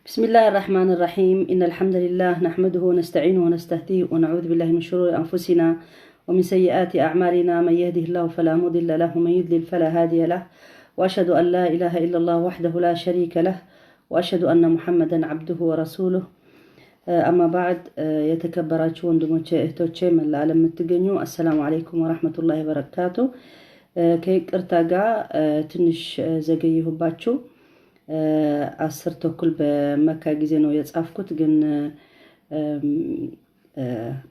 بسم الله الرحمن الرحيم. إن الحمد لله نحمده ونستعينه ونستهديه ونعوذ بالله من شرور أنفسنا ومن سيئات أعمالنا. من يهده الله فلا مضل له ومن يضلل فلا هادي له، وأشهد أن لا إله إلا الله وحده لا شريك له، وأشهد أن محمدا عبده ورسوله. أما بعد፣ የተከበራችሁ ወንድሞቼ እህቶቼ፣ መላ ዓለም የምትገኙ፣ السلام عليكم ورحمة الله وبركاته። ከይቅርታ ጋር ትንሽ ዘገየሁባችሁ። 10:30 በመካ ጊዜ ነው የጻፍኩት፣ ግን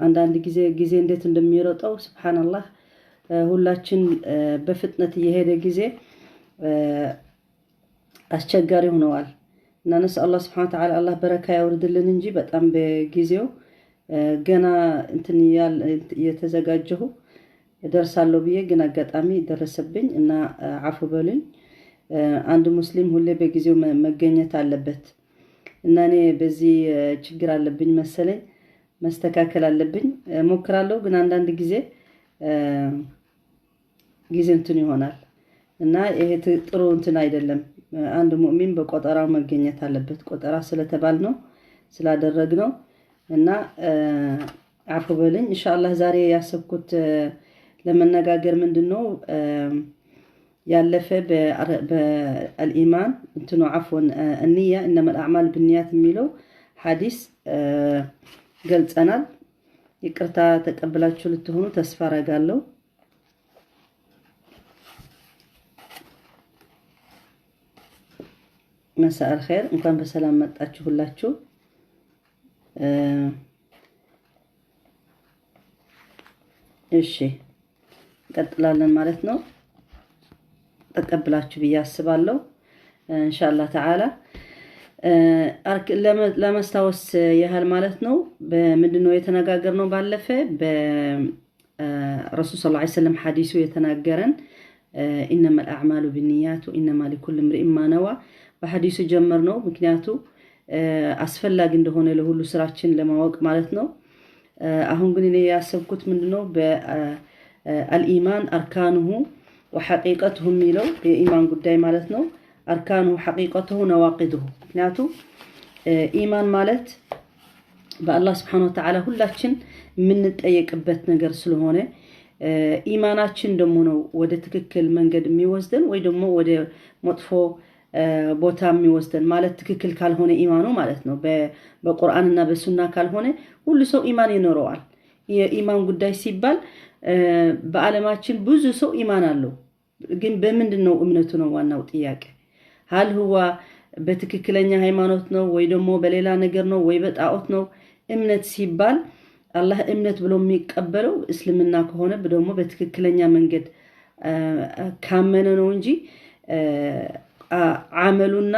አንዳንድ ጊዜ ጊዜ እንዴት እንደሚሮጠው سبحان الله፣ ሁላችን በፍጥነት እየሄደ ጊዜ አስቸጋሪ ሆነዋል እና نسأل الله سبحانه وتعالى አላህ በረካ ያውርድልን እንጂ በጣም በጊዜው ገና እንትን እየተዘጋጀሁ እደርሳለሁ ብዬ ግን አጋጣሚ ደረሰብኝ እና አፉ በሉኝ። አንድ ሙስሊም ሁሌ በጊዜው መገኘት አለበት እና እኔ በዚህ ችግር አለብኝ መሰለኝ፣ መስተካከል አለብኝ። ሞክራለሁ፣ ግን አንዳንድ ጊዜ ጊዜ እንትን ይሆናል እና ይሄ ጥሩ እንትን አይደለም። አንድ ሙእሚን በቆጠራው መገኘት አለበት። ቆጠራ ስለተባል ነው ስላደረግ ነው እና አፉ በልኝ። ኢንሻአላህ ዛሬ ያሰብኩት ለመነጋገር ምንድን ነው ያለፈ በ الإيمان እንትኑ عفوا النية إنما الأعمال بالنيات የሚለው ሐዲስ ገልጸናል። ይቅርታ ተቀብላችሁ ልትሆኑ ተስፋ አረጋለሁ። مساء الخير፣ እንኳን በሰላም መጣችሁ ሁላችሁ። እሺ እንቀጥላለን ማለት ነው። ተቀብላችሁ ብዬ አስባለሁ። إن شاء الله تعالى ለመስታወስ ያህል ማለት ነው። በምንድን ነው የተነጋገርነው? ባለፈ በረሱል صلى الله عليه وسلم ሐዲሱ የተናገረን إنما الأعمال بالنيات وإنما لكل امرئ ما نوى በሐዲሱ ጀመር ነው። ምክንያቱ አስፈላጊ እንደሆነ ለሁሉ ስራችን ለማወቅ ማለት ነው። አሁን ግን እኔ ያሰብኩት ምንድነው በ الإيمان أركانه وحقيقته የሚለው የኢማን ጉዳይ ማለት ነው። أركانه حقيقته نواقضه። ምክንያቱ ኢማን ማለት በአላህ سبحانه وتعالى ሁላችን የምንጠየቅበት ነገር ስለሆነ ኢማናችን ደግሞ ነው ወደ ትክክል መንገድ የሚወስደን ወይ ደግሞ ወደ መጥፎ ቦታ የሚወስደን ማለት ትክክል ካልሆነ ኢማኑ ማለት ነው። በቁርአንና በሱና ካልሆነ ሁሉ ሰው ኢማን ይኖረዋል። የኢማን ጉዳይ ሲባል በዓለማችን ብዙ ሰው ኢማን አለው። ግን በምንድን ነው እምነቱ ነው ዋናው ጥያቄ። هل هو በትክክለኛ ሃይማኖት ነው ወይ ደግሞ በሌላ ነገር ነው ወይ በጣዖት ነው? እምነት ሲባል አላህ እምነት ብሎ የሚቀበለው እስልምና ከሆነ ደግሞ በትክክለኛ መንገድ ካመነ ነው እንጂ አመሉና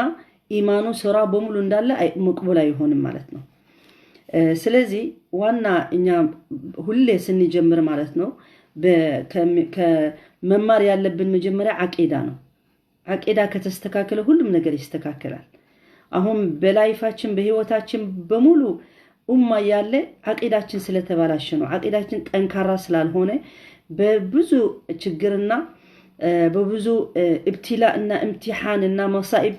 ኢማኑ ስራ በሙሉ እንዳለ مقبول አይሆንም ማለት ነው። ስለዚህ ዋና እኛ ሁሌ ስንጀምር ማለት ነው ከመማር ያለብን መጀመሪያ አቂዳ ነው። አቂዳ ከተስተካከለ ሁሉም ነገር ይስተካከላል። አሁን በ life ኣችን በህይወታችን በሙሉ ኡማ ያለ አቂዳችን ስለተባላሸ ነው። አቂዳችን ጠንካራ ስላልሆነ በብዙ ችግርና በብዙ ابتلاء እና امتحان እና مصائب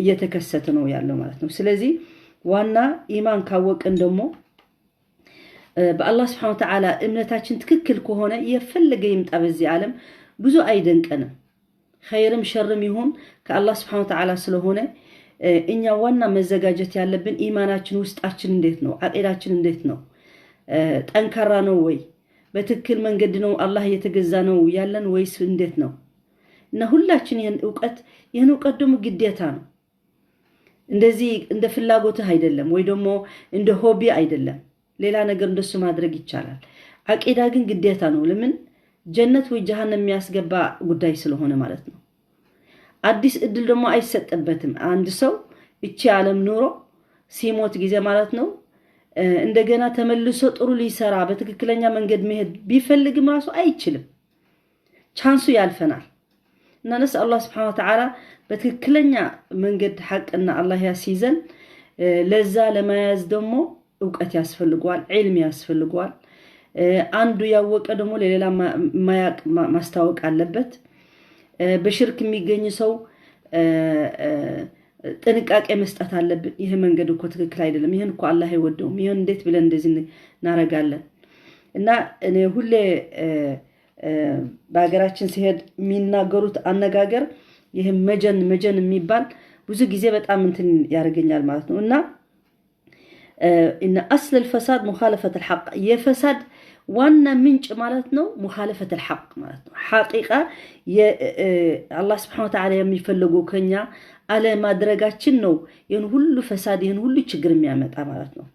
እየተከሰተ ነው ያለው ማለት ነው። ስለዚህ ዋና ኢማን ካወቅን ደግሞ በአላህ سبحانه وتعالى እምነታችን ትክክል ከሆነ የፈለገ ይምጣ በዚህ ዓለም ብዙ አይደንቀንም። ኸይርም ሸርም ይሁን ከአላህ سبحانه وتعالى ስለሆነ እኛ ዋና መዘጋጀት ያለብን ኢማናችን ውስጣችን እንዴት ነው? አቂዳችን እንዴት ነው? ጠንካራ ነው ወይ? በትክክል መንገድ ነው አላህ እየተገዛ ነው ያለን ወይስ እንዴት ነው? እና ሁላችን ይህን እውቀት ደግሞ ግዴታ ነው። እንደዚህ እንደ ፍላጎትህ አይደለም፣ ወይ ደግሞ እንደ hobby አይደለም። ሌላ ነገር እንደሱ ማድረግ ይቻላል። አቂዳ ግን ግዴታ ነው። ለምን? ጀነት ወይ ጀሃነም የሚያስገባ ጉዳይ ስለሆነ ማለት ነው። አዲስ እድል ደግሞ አይሰጥበትም። አንድ ሰው እቺ ዓለም ኑሮ ሲሞት ጊዜ ማለት ነው እንደገና ተመልሶ ጥሩ ሊሰራ በትክክለኛ መንገድ መሄድ ቢፈልግም ራሱ አይችልም። Chance ኡ ያልፈናል እና نسأل الله سبحانه وتعالى በትክክለኛ መንገድ ሐቅና አላህ ያስይዘን። ለዛ ለመያዝ ደግሞ እውቀት ያስፈልገዋል፣ علم ያስፈልገዋል። አንዱ ያወቀ ደግሞ ለሌላ ማያቅ ማስታወቅ አለበት። በሽርክ የሚገኝ ሰው ጥንቃቄ መስጠት አለብን። ይህ መንገድ እኮ ትክክል አይደለም፣ ይህን እኮ አላህ አይወደውም፣ ይህን እንዴት ብለን እንደዚህ እናረጋለን? እና እኔ ሁሌ በሀገራችን ሲሄድ የሚናገሩት አነጋገር ይህ መጀን መጀን የሚባል ብዙ ጊዜ በጣም እንትን ያደርገኛል ማለት ነው። እና إن أصل الفساد مخالفة الحق፣ የፈሳድ ዋና ምንጭ ማለት ነው مخالفة الحق ማለት ነው። ሐቂቃ አላህ سبحانه وتعالى የሚፈልገው ከኛ አለማድረጋችን ነው ይህን ሁሉ ፈሳድ፣ ይህን ሁሉ ችግር የሚያመጣ ማለት ነው።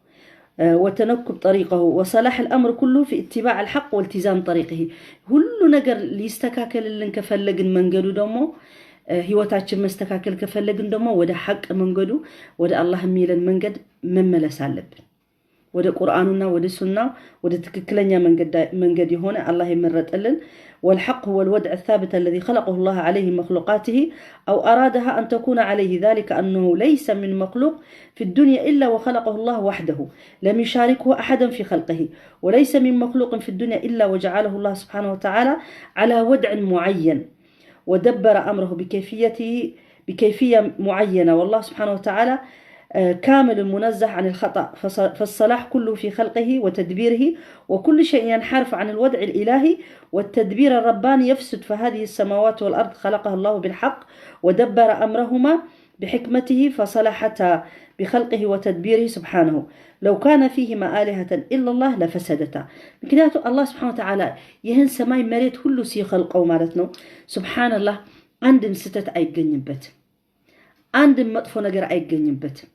وتنكب طريقه وصلاح الأمر كله في اتباع الحق والتزام طريقه። ሁሉ ነገር ሊስተካከልልን ከፈለግን፣ መንገዱ ደግሞ ህይወታችን መስተካከል ከፈለግን ደግሞ ወደ ሐቅ መንገዱ፣ ወደ አላህ የሚለን መንገድ መመለስ አለብን። ወደ ቁርአኑና ወደ ሱናው፣ ወደ ትክክለኛ መንገድ የሆነ አላህ የመረጠልን። والحق هو الوضع الثابت الذي خلقه الله عليه مخلوقاته أو أرادها أن تكون عليه، ذلك أنه ليس من مخلوق في الدنيا إلا وخلقه الله وحده لم يشاركه أحدا في خلقه، وليس من مخلوق في الدنيا إلا وجعله الله سبحانه وتعالى على وضع معين ودبر أمره بكيفية معينة. والله سبحانه وتعالى كامل منزه عن الخطأ، فالصلاح كله في خلقه وتدبيره، وكل شيء ينحرف عن الوضع الإلهي والتدبير الرباني يفسد. فهذه السماوات والأرض خلقها الله بالحق ودبر أمرهما بحكمته فصلحتا بخلقه وتدبيره سبحانه، لو كان فيهما آلهة إلا الله لفسدتا። ምክንያቱ አላህ سبحانه وتعالى ይህን ሰማይ መሬት ሁሉ ሲኸልቀው ማለት ነው፣ سبحان الله፣ አንድም ስህተት አይገኝበትም። አንድም መጥፎ ነገር አይገኝበትም።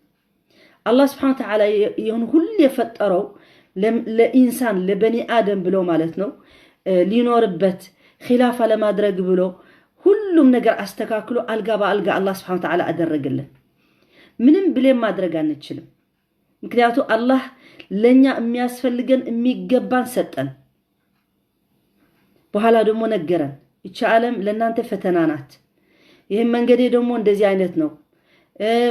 አላህ سبحانه وتعالى ይህን ሁሉ የፈጠረው ለኢንሳን፣ ለበኒ አደም ብሎ ማለት ነው፣ ሊኖርበት ኺላፋ ለማድረግ ብሎ ሁሉም ነገር አስተካክሎ አልጋ በአልጋ አላህ سبحانه وتعالى አደረገልን። ምንም blame ማድረግ አንችልም። ምክንያቱ አላህ ለእኛ የሚያስፈልገን፣ የሚገባን ሰጠን። በኋላ ደግሞ ነገረን። ይቺ ዓለም ለእናንተ ፈተና ናት። ይህም መንገዴ ደግሞ እንደዚህ አይነት ነው።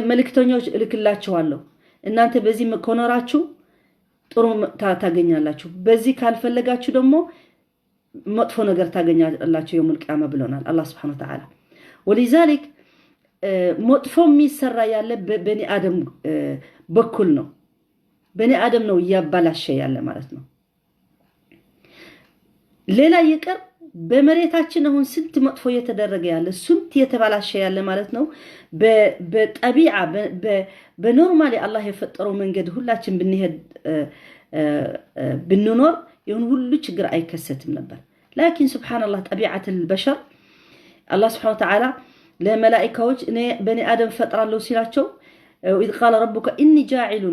መልእክተኞች እልክላችኋለሁ። እናንተ በዚህ ከኖራችሁ ጥሩ ታገኛላችሁ። በዚህ ካልፈለጋችሁ ደግሞ መጥፎ ነገር ታገኛላችሁ يوم القيامة ብሎናል አላህ سبحانه وتعالى። ولذلك መጥፎ የሚሰራ ያለ በበኒ አደም በኩል ነው። በኒ አደም ነው እያባላሸ ያለ ማለት ነው። ሌላ ይቅር፣ በመሬታችን አሁን ስንት መጥፎ እየተደረገ ያለ፣ ስንት እየተባላሸ ያለ ማለት ነው። በ طبيعة፣ በ normally አላህ የፈጠረው መንገድ ሁላችን ብንሄድ፣ ብንኖር ይሁን ሁሉ ችግር አይከሰትም ነበር። لكن سبحان الله، طبيعة البشر። አላህ سبحانه وتعالى ለመላኢካዎች እኔ በኒ አደም ፈጥራለሁ ሲላቸው وإذ قال ربك إني جاعل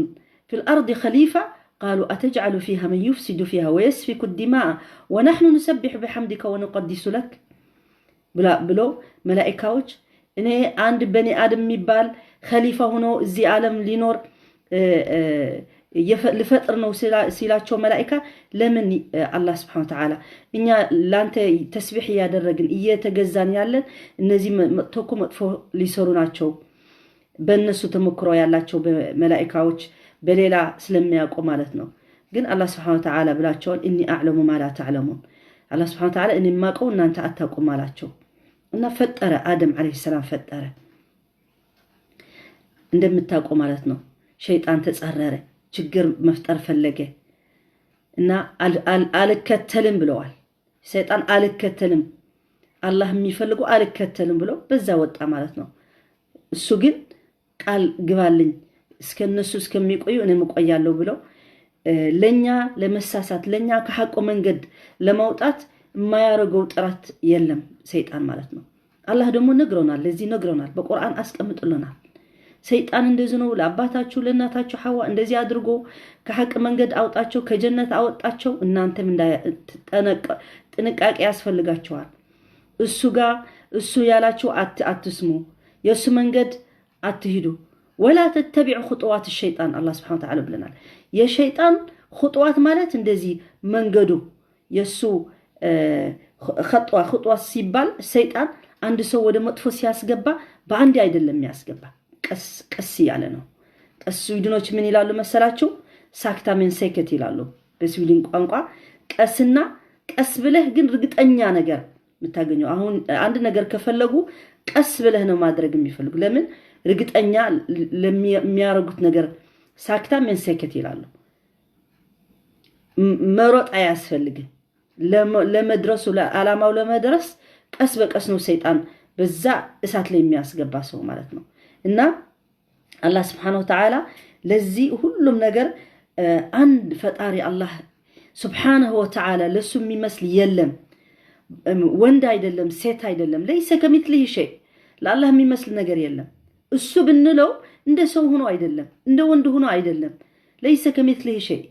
في الأرض خليفة قالوا أتجعل فيها من يفسد فيها ويسفك الدماء ونحن نسبح بحمدك ونقدس لك ብሎ መላኢካዎች እኔ አንድ በኒ አደም የሚባል ኸሊፋ ሆኖ እዚህ ዓለም ሊኖር ልፈጥር ነው ሲላቸው መላኢካ ለምን አላህ سبحانه وتعالى እኛ ለአንተ ተስቢሕ እያደረግን እየተገዛን ያለን እነዚህ መጥቶ እኮ መጥፎ ሊሰሩ ናቸው። በእነሱ ተሞክሮ ያላቸው መላኢካዎች በሌላ ስለሚያውቁ ማለት ነው። ግን አላህ سبحانه وتعالى ብላቸዋል፣ إني أعلم ما لا تعلمون። አላህ سبحانه وتعالى እኔ የማውቀው እናንተ አታውቁም አላቸው እና ፈጠረ። አደም عليه السلام ፈጠረ። እንደምታውቁ ማለት ነው። ሸይጣን ተጻረረ፣ ችግር መፍጠር ፈለገ እና አልከተልም ብለዋል። ሰይጣን አልከተልም፣ አላህ የሚፈልገው አልከተልም ብሎ በዛ ወጣ ማለት ነው። እሱ ግን ቃል ግባልኝ እስከ እነሱ እስከሚቆዩ እኔም እቆያለሁ ብለው ለእኛ ለመሳሳት፣ ለእኛ ከሐቁ መንገድ ለማውጣት የማያደርገው ጥረት የለም ሰይጣን ማለት ነው። አላህ ደግሞ ነግሮናል፣ ለዚህ ነግሮናል፣ በቁርአን አስቀምጥልናል። ሰይጣን እንደዚህ ነው፣ ለአባታችሁ ለእናታችሁ ሐዋ እንደዚህ አድርጎ ከሐቅ መንገድ አውጣቸው፣ ከጀነት አወጣቸው። እናንተም ጥንቃቄ ያስፈልጋችኋል። እሱ ጋር እሱ ያላችሁ አትስሙ፣ የእሱ መንገድ አትሂዱ። ولا تتبعوا خطوات الشيطان አላህ سبحانه وتعالى ብለናል። የሸይጣን خطوات ማለት እንደዚህ መንገዱ የእሱ خطوة خطوة ሲባል ሰይጣን አንድ ሰው ወደ መጥፎ ሲያስገባ በአንዴ አይደለም የሚያስገባ፣ ቀስ ቀስ እያለ ነው። ቀስ ስዊድኖች ምን ይላሉ መሰላችሁ? Sakta men säkert ይላሉ በስዊድን ቋንቋ። ቀስና ቀስ ብለህ ግን እርግጠኛ ነገር የምታገኘው። አሁን አንድ ነገር ከፈለጉ ቀስ ብለህ ነው ማድረግ የሚፈልጉ። ለምን? እርግጠኛ ለሚያደርጉት ነገር ساكتة من سكت ይላሉ። መሮጥ አያስፈልግም። ለመድረሱ ለዓላማው ለመድረስ ቀስ በቀስ ነው ሰይጣን በዛ እሳት ላይ የሚያስገባ ሰው ማለት ነው። እና አላህ سبحانه وتعالى ለዚህ ሁሉም ነገር አንድ ፈጣሪ አላህ سبحانه وتعالى ለሱ የሚመስል የለም። ወንድ አይደለም፣ ሴት አይደለም። ليس كمثله شيء ለአላህ የሚመስል ነገር የለም። እሱ ብንለው እንደ ሰው ሆኖ አይደለም፣ እንደ ወንድ ሆኖ አይደለም። ليس كمثله شيء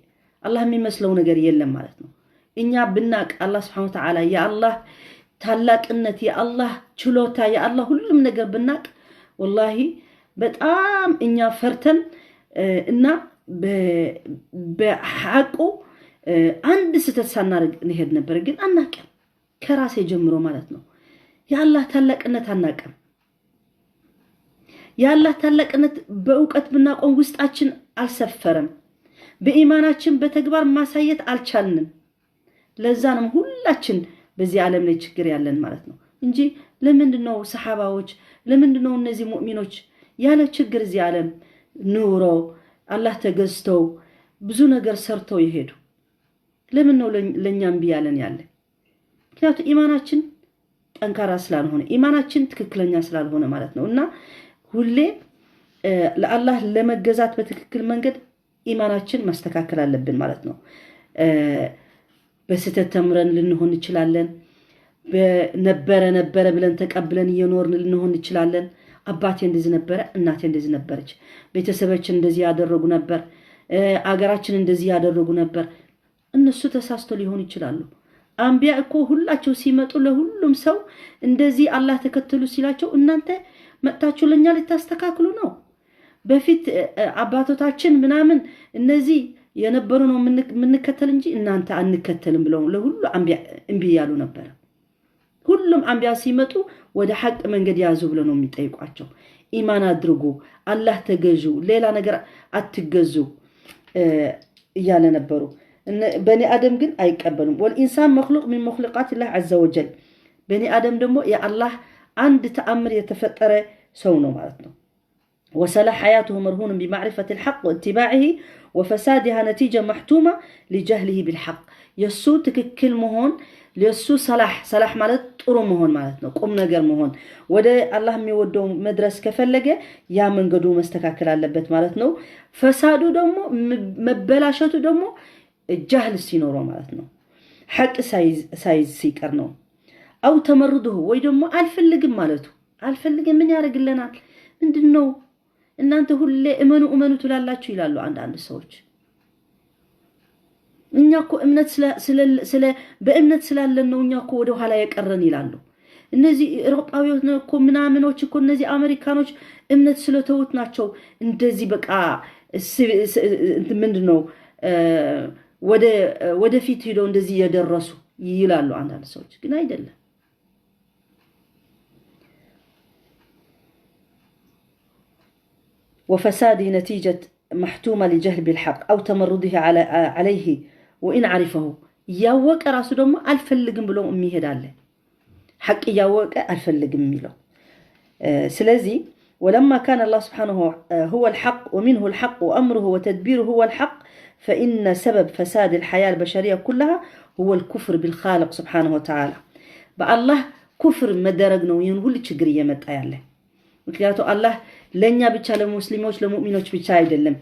አላህ የሚመስለው ነገር የለም ማለት ነው። እኛ ብናቅ አላህ سبحانه وتعالى የአላህ ታላቅነት፣ የአላህ ችሎታ፣ የአላህ ሁሉም ነገር ብናቅ والله በጣም እኛ ፈርተን እና በሐቁ አንድ ስህተት ሳናደርግ እንሄድ ነበር። ግን አናቅም፣ ከራሴ ጀምሮ ማለት ነው። የአላህ ታላቅነት አናቅም። የአላህ ታላቅነት በእውቀት ብናቆም ውስጣችን አልሰፈረም። በኢማናችን በተግባር ማሳየት አልቻልንም። ለዛ ነው ሁላችን በዚህ ዓለም ላይ ችግር ያለን ማለት ነው እንጂ ለምንድን ነው ሰሓባዎች፣ ለምንድን ነው እነዚህ ሙእሚኖች ያለ ችግር እዚህ ዓለም ኑሮ አላህ ተገዝተው ብዙ ነገር ሰርተው የሄዱ? ለምን ነው ለእኛ እምቢ ያለን ያለ? ምክንያቱ ኢማናችን ጠንካራ ስላልሆነ፣ ኢማናችን ትክክለኛ ስላልሆነ ማለት ነው። እና ሁሌ ለአላህ ለመገዛት በትክክል መንገድ ኢማናችን ማስተካከል አለብን ማለት ነው። በስህተት ተምረን ልንሆን እንችላለን። ነበረ ነበረ ብለን ተቀብለን እየኖርን ልንሆን እንችላለን። አባቴ እንደዚህ ነበረ፣ እናቴ እንደዚህ ነበረች፣ ቤተሰቦችን እንደዚህ ያደረጉ ነበር፣ አገራችን እንደዚህ ያደረጉ ነበር። እነሱ ተሳስቶ ሊሆኑ ይችላሉ። አንቢያ እኮ ሁላቸው ሲመጡ ለሁሉም ሰው እንደዚህ አላህ ተከተሉ ሲላቸው እናንተ መጥታችሁ ለእኛ ልታስተካክሉ ነው። በፊት አባቶታችን ምናምን እነዚህ የነበሩ ነው የምንከተል እንጂ እናንተ አንከተልም ብለው ለሁሉ አንቢያ እምቢ ያሉ ነበረ። ሁሉም አንቢያ ሲመጡ ወደ ሐቅ መንገድ ያዙ ብለው ነው የሚጠይቋቸው። ኢማን አድርጉ፣ አላህ ተገዙ፣ ሌላ ነገር አትገዙ እያለ ነበሩ። በኒ አደም ግን አይቀበሉም። والإنسان مخلوق من مخلوقات الله عز وجل። በኒ አደም ደግሞ የአላህ አንድ ተአምር የተፈጠረ ሰው ነው ማለት ነው። وصلاح حياته مرهون بمعرفة الحق واتباعه وفسادها نتيجة محتومة لجهله بالحق። የእሱ ትክክል መሆን የእሱ صلاح፣ صلاح ማለት ጥሩ መሆን ማለት ነው፣ ቁም ነገር መሆን፣ ወደ አላህ የሚወደው መድረስ ከፈለገ ያ መንገዱ መስተካከል አለበት ማለት ነው። ፈሳዱ ደግሞ መበላሸቱ ደግሞ جهل ሲኖረው ማለት ነው። ሐቅ ሳይዝ ሲቀር ነው። أو تمرده ወይ ደግሞ አልፈልግም ማለቱ። አልፈልግም ምን ያደርግልናል? ምንድን ነው እናንተ ሁሌ እመኑ እመኑ ትላላችሁ ይላሉ አንዳንድ ሰዎች። እኛ እኮ እምነት በእምነት ስላለን ነው እኛ እኮ ወደ ኋላ የቀረን ይላሉ። እነዚህ ኤሮጳዊዎች እኮ ምናምኖች እኮ እነዚህ አሜሪካኖች እምነት ስለተዉት ናቸው እንደዚህ በቃ ምንድን ነው ወደፊት ሂደው እንደዚህ የደረሱ ይላሉ አንዳንድ ሰዎች። ግን አይደለም። وفساده نتيجة محتومة لجهل بالحق أو تمرده عليه وإن عرفه። እያወቀ ራሱ ደግሞ አልፈልግም ብሎ የሚሄድ አለ። ሐቅ እያወቀ አልፈልግም የሚለው። ስለዚህ ولما كان الله سبحانه هو الحق ومنه الحق وأمره وتدبيره هو الحق فإن سبب فساد الحياة البشرية كلها هو الكفر بالخالق سبحانه وتعالى። በአላህ ኩፍር መደረግ ነው ይህን ሁሉ ችግር እየመጣ ያለ። ምክንያቱ አላህ ለእኛ ብቻ ለሙስሊሞች ለሙእሚኖች ብቻ አይደለም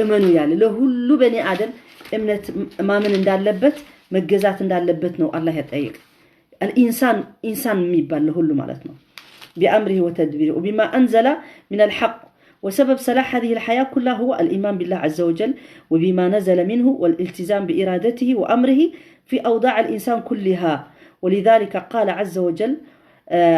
እመኑ ያለ፣ ለሁሉ በኒ አደም እምነት ማመን እንዳለበት መገዛት እንዳለበት ነው አላህ ያጠይቅ። الإنسان إنسان የሚባል ለሁሉ ማለት ነው። بأمره وتدبيره وبما أنزل من الحق وسبب صلاح هذه الحياة كلها هو الإيمان بالله عز وجل وبما نزل منه والالتزام بإرادته وأمره في أوضاع الإنسان كلها ولذلك قال عز وجل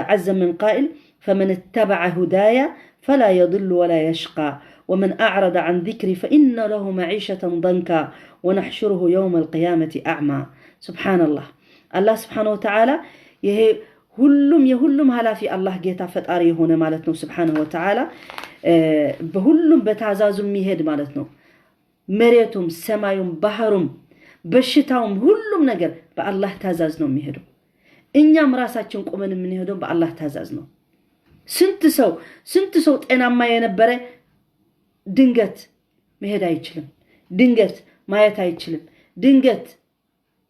عز من قائل فمن اتبع هداي فلا يضل ولا يشقى ومن أعرض عن ذكري فإن له معيشة ضنكا ونحشره يوم القيامة أعمى። سبحان الله። አላህ سبحانه وتعالى ይሄ ሁሉም የሁሉም ኃላፊ አላህ ጌታ ፈጣሪ የሆነ ማለት ነው። سبحانه وتعالى በሁሉም በታዛዙ የሚሄድ ማለት ነው። መሬቱም፣ ሰማዩም፣ ባህሩም፣ በሽታውም ሁሉም ነገር በአላህ ታዛዝ ነው የሚሄደው። እኛም ራሳችን ቆመን የምንሄደው በአላህ ታዛዝ ነው። ስንት ሰው ስንት ሰው ጤናማ የነበረ ድንገት መሄድ አይችልም። ድንገት ማየት አይችልም። ድንገት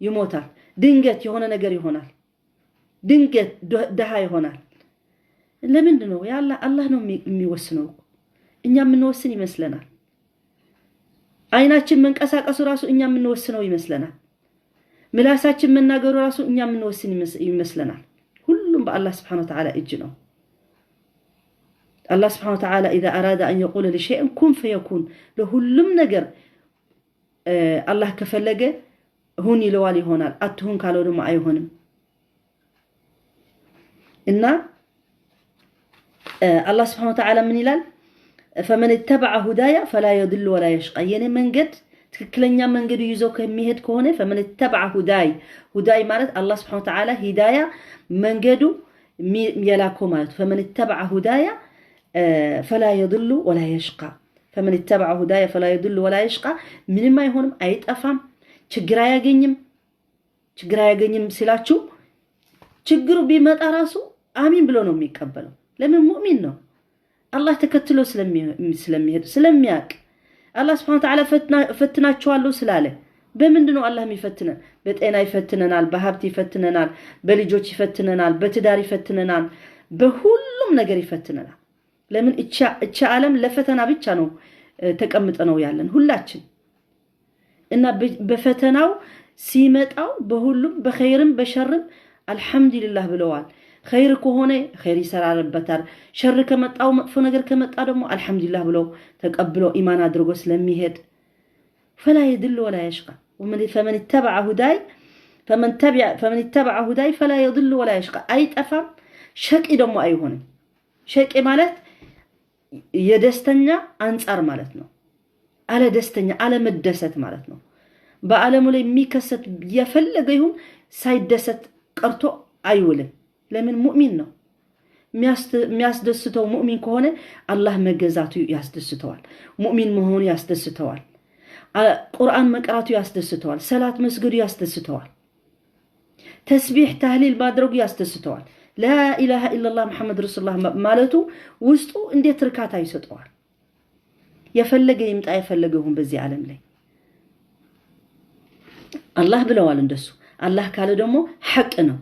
ይሞታል። ድንገት የሆነ ነገር ይሆናል። ድንገት ድሃ ይሆናል። ለምንድን ነው? አላህ ነው የሚወስነው። እኛ የምንወስን ይመስለናል። አይናችን መንቀሳቀሱ ራሱ እኛ የምንወስነው ይመስለናል። ምላሳችን መናገሩ ራሱ እኛ የምንወስን ይመስለናል። ሁሉም በአላህ سبحانه وتعالى እጅ ነው። አላህ سبحانه وتعالى إذا أراد أن يقول لشيء كن فيكون። ለሁሉም ነገር አላህ ከፈለገ ሁን ይለዋል፣ ይሆናል። አትሁን ካለው ደግሞ አይሆንም። እና አላህ سبحانه وتعالى ምን ይላል? فمن اتبع هداي فلا يضل ولا يشقى። የኔ መንገድ ትክክለኛ መንገዱ ይዞ ከሚሄድ ከሆነ فمن اتبع هداي፣ هداي ማለት አላህ سبحانه وتعالى ሂዳያ መንገዱ የላከው ማለት። فمن اتبع هداي فلا يضل ولا يشقى፣ فمن اتبع هداي فلا يضل ولا يشقى። ምንም አይሆንም፣ አይጠፋም፣ ችግር አያገኝም። ችግር አያገኝም ሲላችሁ ችግሩ ቢመጣ ራሱ አሚን ብሎ ነው የሚቀበለው። ለምን? ሙእሚን ነው። አላህ ተከትሎ ስለሚሄድ፣ ስለሚያውቅ፣ አላህ سبحانه وتعالى ፈትናቸዋለሁ ስላለ። በምንድን ነው አላህ የሚፈትነን? በጤና ይፈትነናል፣ በሀብት ይፈትነናል፣ በልጆች ይፈትነናል፣ በትዳር ይፈትነናል፣ በሁሉም ነገር ይፈትነናል። ለምን? እቻ ዓለም ለፈተና ብቻ ነው ተቀምጠ ነው ያለን ሁላችን። እና በፈተናው ሲመጣው በሁሉም በኸይርም በሸርም አልሐምዱሊላህ ብለዋል። ኸይር ከሆነ ኸይር ይሰራርበታል። ሸር ከመጣው፣ መጥፎ ነገር ከመጣ ደግሞ አልሐምዱሊላህ ብሎ ተቀብሎ ኢማን አድርጎ ስለሚሄድ فلا يضل ولا يشقى። فمن اتبع هداي فمن اتبع هداي فلا يضل ولا يشقى። አይጠፋም፣ شقي ደግሞ አይሆንም። شقي ማለት የደስተኛ አንጻር ማለት ነው። አለ ደስተኛ አለመደሰት ማለት ነው። በዓለሙ ላይ የሚከሰት የፈለገ ይሁን ሳይደሰት ቀርቶ አይውልም። ለምን? ሙእሚን ነው። የሚያስደስተው ሙእሚን ከሆነ አላህ መገዛቱ ያስደስተዋል። ሙእሚን መሆኑ ያስደስተዋል። ቁርአን መቅራቱ ያስደስተዋል። ሰላት መስገዱ ያስደስተዋል። ተስቢሕ ታህሊል ማድረጉ ያስደስተዋል። لا إله إلا الله محمد رسول الله ማለቱ ውስጡ እንዴት እርካታ ይሰጠዋል። የፈለገ ይምጣ፣ የፈለገ ይሁን በዚህ ዓለም ላይ አላህ ብለዋል። እንደሱ አላህ ካለ ደግሞ ሐቅ ነው።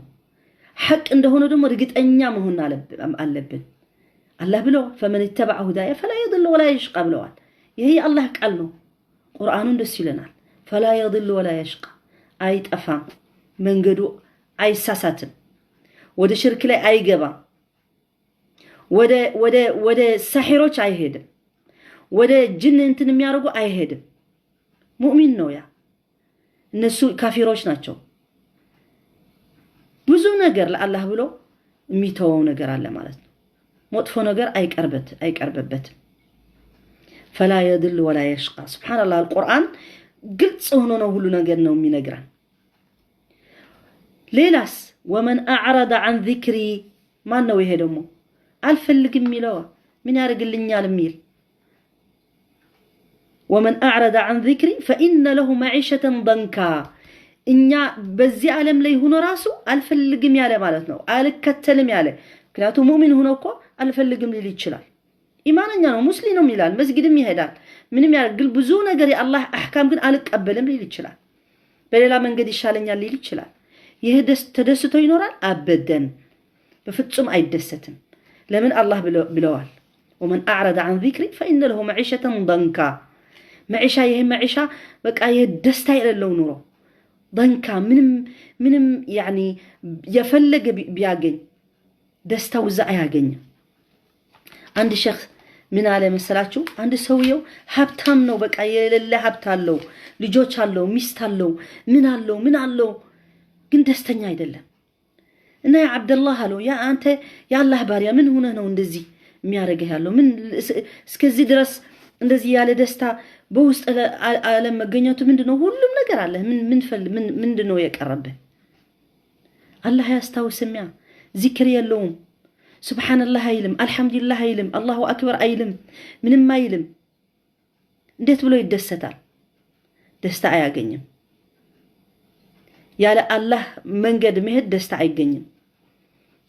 ሐቅ እንደሆነ ደግሞ እርግጠኛ መሆን አለብን። አላህ ብለዋል። فمن اتبع هداي فلا يضل ولا يشقى ብለዋል። ይሄ የአላህ ቃል ነው። ቁርአኑ እንደሱ ይለናል። فلا يضل ولا يشقى፣ አይጠፋም፣ መንገዱ አይሳሳትም፣ ወደ ሽርክ ላይ አይገባም፣ ወደ ሳሒሮች አይሄድም፣ ወደ ጅን እንትን የሚያደርጉ አይሄድም። ሙእሚን ነው ያ። እነሱ ካፊሮች ናቸው። ብዙ ነገር ለአላህ ብሎ የሚተወው ነገር አለ ማለት ነው። መጥፎ ነገር አይቀርብበትም። فلا يضل ولا يشقى። سبحان الله፣ አልቁርአን ግልጽ ሆኖ ነው ሁሉ ነገር ነው የሚነግረን። ሌላስ? ومن أعرض عن ذكري። ማን ነው ይሄ ደግሞ? አልፈልግም የሚለዋ፣ ምን ያደርግልኛል የሚል። ومن أعرض عن ذكري فإن له معيشة ضنكا። እኛ በዚህ ዓለም ላይ ሆኖ ራሱ አልፈልግም ያለ ማለት ነው። አልከተልም ያለ። ምክንያቱም ሙእሚን ሆኖ እኮ አልፈልግም ሊል ይችላል። ኢማነኛ ነው፣ ሙስሊም ነው ይላል፣ መስጊድም ይሄዳል፣ ምንም ያደርግል ብዙ ነገር፣ የአላህ አሕካም ግን አልቀበልም ሊል ይችላል። በሌላ መንገድ ይሻለኛል ሊል ይችላል። ይህ ተደስቶ ይኖራል? أبدا፣ በፍጹም አይደሰትም። ለምን? አላህ ብለዋል። ومن أعرض عن ذكري فإن له معيشة ضنكا። معيشة፣ ይህ معيشة በቃ ይህ ደስታ የሌለው ኑሮ፣ ضنكا፣ ምንም ምንም يعني የፈለገ ቢያገኝ ደስታው እዛ አያገኝም። አንድ ሸክ ምን አለ መሰላችሁ? አንድ ሰውየው ሀብታም ነው፣ በቃ የሌለ ሀብት አለው፣ ልጆች አለው፣ ሚስት አለው፣ ምን አለው ምን አለው፣ ግን ደስተኛ አይደለም። እና يا عبد الله አለው፣ ያ አንተ የአላህ ባሪያ፣ ምን ሆነህ ነው እንደዚህ የሚያደርግህ ያለው? ምን እስከዚህ ድረስ እንደዚህ ያለ ደስታ በውስጥ ዓለም መገኘቱ ምንድን ነው? ሁሉም ነገር አለ። ምንድን ነው የቀረብህ? አላህ አያስታውስም። ያ ዚክር የለውም። سبحان الله አይልም፣ አልሐምዱሊላህ አይልም፣ الله أكبر አይልም፣ ምንም አይልም። እንዴት ብሎ ይደሰታል? ደስታ አያገኝም። ያለ አላህ መንገድ መሄድ ደስታ አይገኝም።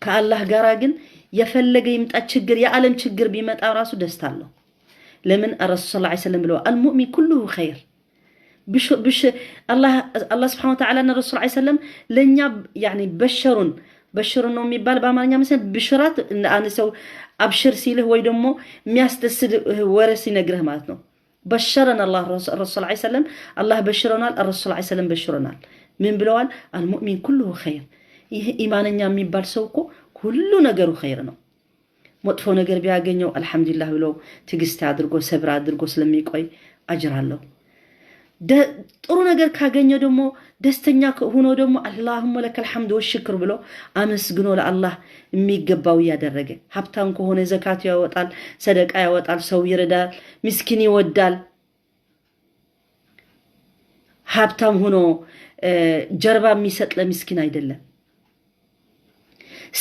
ከአላህ ጋራ ግን የፈለገ ይምጣ ችግር፣ የዓለም ችግር ቢመጣ ራሱ ደስታ አለው። ለምን ረሱል صلى الله عليه وسلم ብለዋል፣ المؤمن كله خير። አላህ سبحانه وتعالى እና ረሱል عليه السلام ለእኛ يعني بشرون بشرون ነው የሚባል በአማርኛ መሰለኝ። ብሽራት አንድ ሰው አብሽር ሲልህ ወይ ደግሞ የሚያስደስት ወሬ ሲነግርህ ማለት ነው። بشرنا الله ረሱል عليه السلام፣ አላህ በሽሮናል፣ ረሱል عليه السلام በሽሮናል። ምን ብለዋል? المؤمن كله خير። ይህ ኢማነኛ የሚባል ሰው እኮ ሁሉ ነገሩ ኸይር ነው። መጥፎ ነገር ቢያገኘው አልሐምዱሊላህ ብሎ ትዕግስት አድርጎ ሰብር አድርጎ ስለሚቆይ አጅር አለው። ጥሩ ነገር ካገኘው ደግሞ ደስተኛ ሆኖ ደግሞ اللهم لك الحمد والشكر ብሎ አመስግኖ ለአላህ የሚገባው እያደረገ፣ ሀብታም ከሆነ ዘካቱ ያወጣል፣ ሰደቃ ያወጣል፣ ሰው ይረዳል፣ ምስኪን ይወዳል። ሀብታም ሆኖ ጀርባ የሚሰጥ ለምስኪን አይደለም።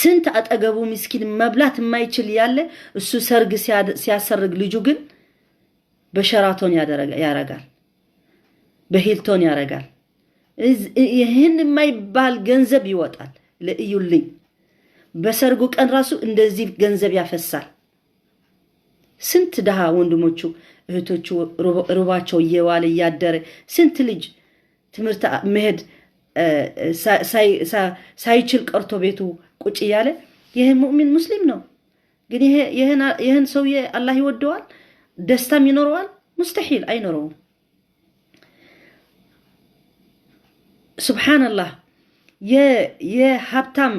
ስንት አጠገቡ ምስኪን መብላት የማይችል ያለ፣ እሱ ሰርግ ሲያሰርግ ልጁ ግን በሸራቶን ያረጋል፣ በሂልቶን ያረጋል። ይህን የማይባል ገንዘብ ይወጣል። ለእዩልኝ በሰርጉ ቀን ራሱ እንደዚህ ገንዘብ ያፈሳል። ስንት ድሃ ወንድሞቹ እህቶቹ ርቧቸው እየዋለ እያደረ፣ ስንት ልጅ ትምህርት መሄድ ሳይችል ቀርቶ ቤቱ ቁጭ እያለ፣ ይህ ሙእሚን ሙስሊም ነው። ግን ይህን ሰውዬ አላህ ይወደዋል? ደስታም ይኖረዋል? مستحيل አይኖረውም። سبحان الله የሀብታም፣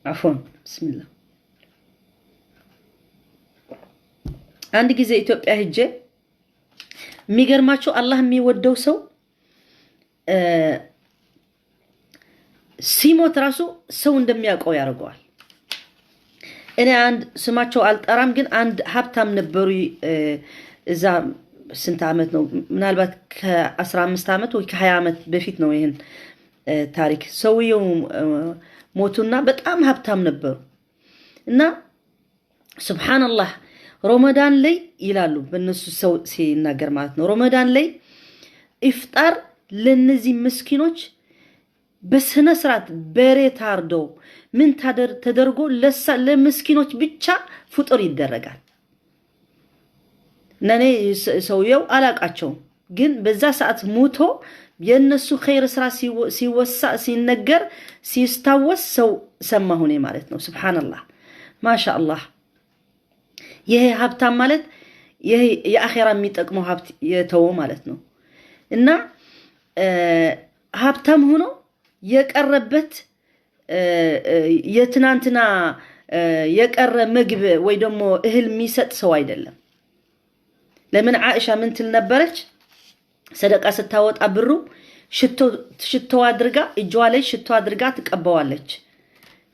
عفوا بسم الله፣ አንድ ጊዜ ኢትዮጵያ ሂጄ የሚገርማቸው አላህ የሚወደው ሰው ሲሞት ራሱ ሰው እንደሚያውቀው ያደርገዋል። እኔ አንድ ስማቸው አልጠራም፣ ግን አንድ ሀብታም ነበሩ። እዛ ስንት ዓመት ነው? ምናልባት ከ15 ዓመት ወይ ከ20 ዓመት በፊት ነው ይህን ታሪክ። ሰውየው ሞቱና በጣም ሀብታም ነበሩ እና سبحان الله ሮመዳን ላይ ይላሉ በእነሱ ሰው ሲናገር ማለት ነው። ሮመዳን ላይ ኢፍጣር ለነዚህ ምስኪኖች በስነ ስርዓት በሬ ታርዶ ምን ተደርጎ ለምስኪኖች ብቻ ፍጡር ይደረጋል። እና እኔ ሰውየው አላቃቸውም፣ ግን በዛ ሰዓት ሙቶ የእነሱ ኸይር ስራ ሲወሳ፣ ሲነገር፣ ሲስታወስ ሰው ሰማሁኔ ማለት ነው። سبحان الله ما شاء الله። ይሄ ሀብታም ማለት ይሄ የአኼራ የሚጠቅመው ሀብት የተወ ማለት ነው። እና ሀብታም ሆኖ የቀረበት የትናንትና የቀረ ምግብ ወይ ደግሞ እህል የሚሰጥ ሰው አይደለም። ለምን ዓኢሻ ምን ትል ነበረች? ሰደቃ ስታወጣ ብሩ ሽቶ አድርጋ እጇ ላይ ሽቶ አድርጋ ትቀባዋለች።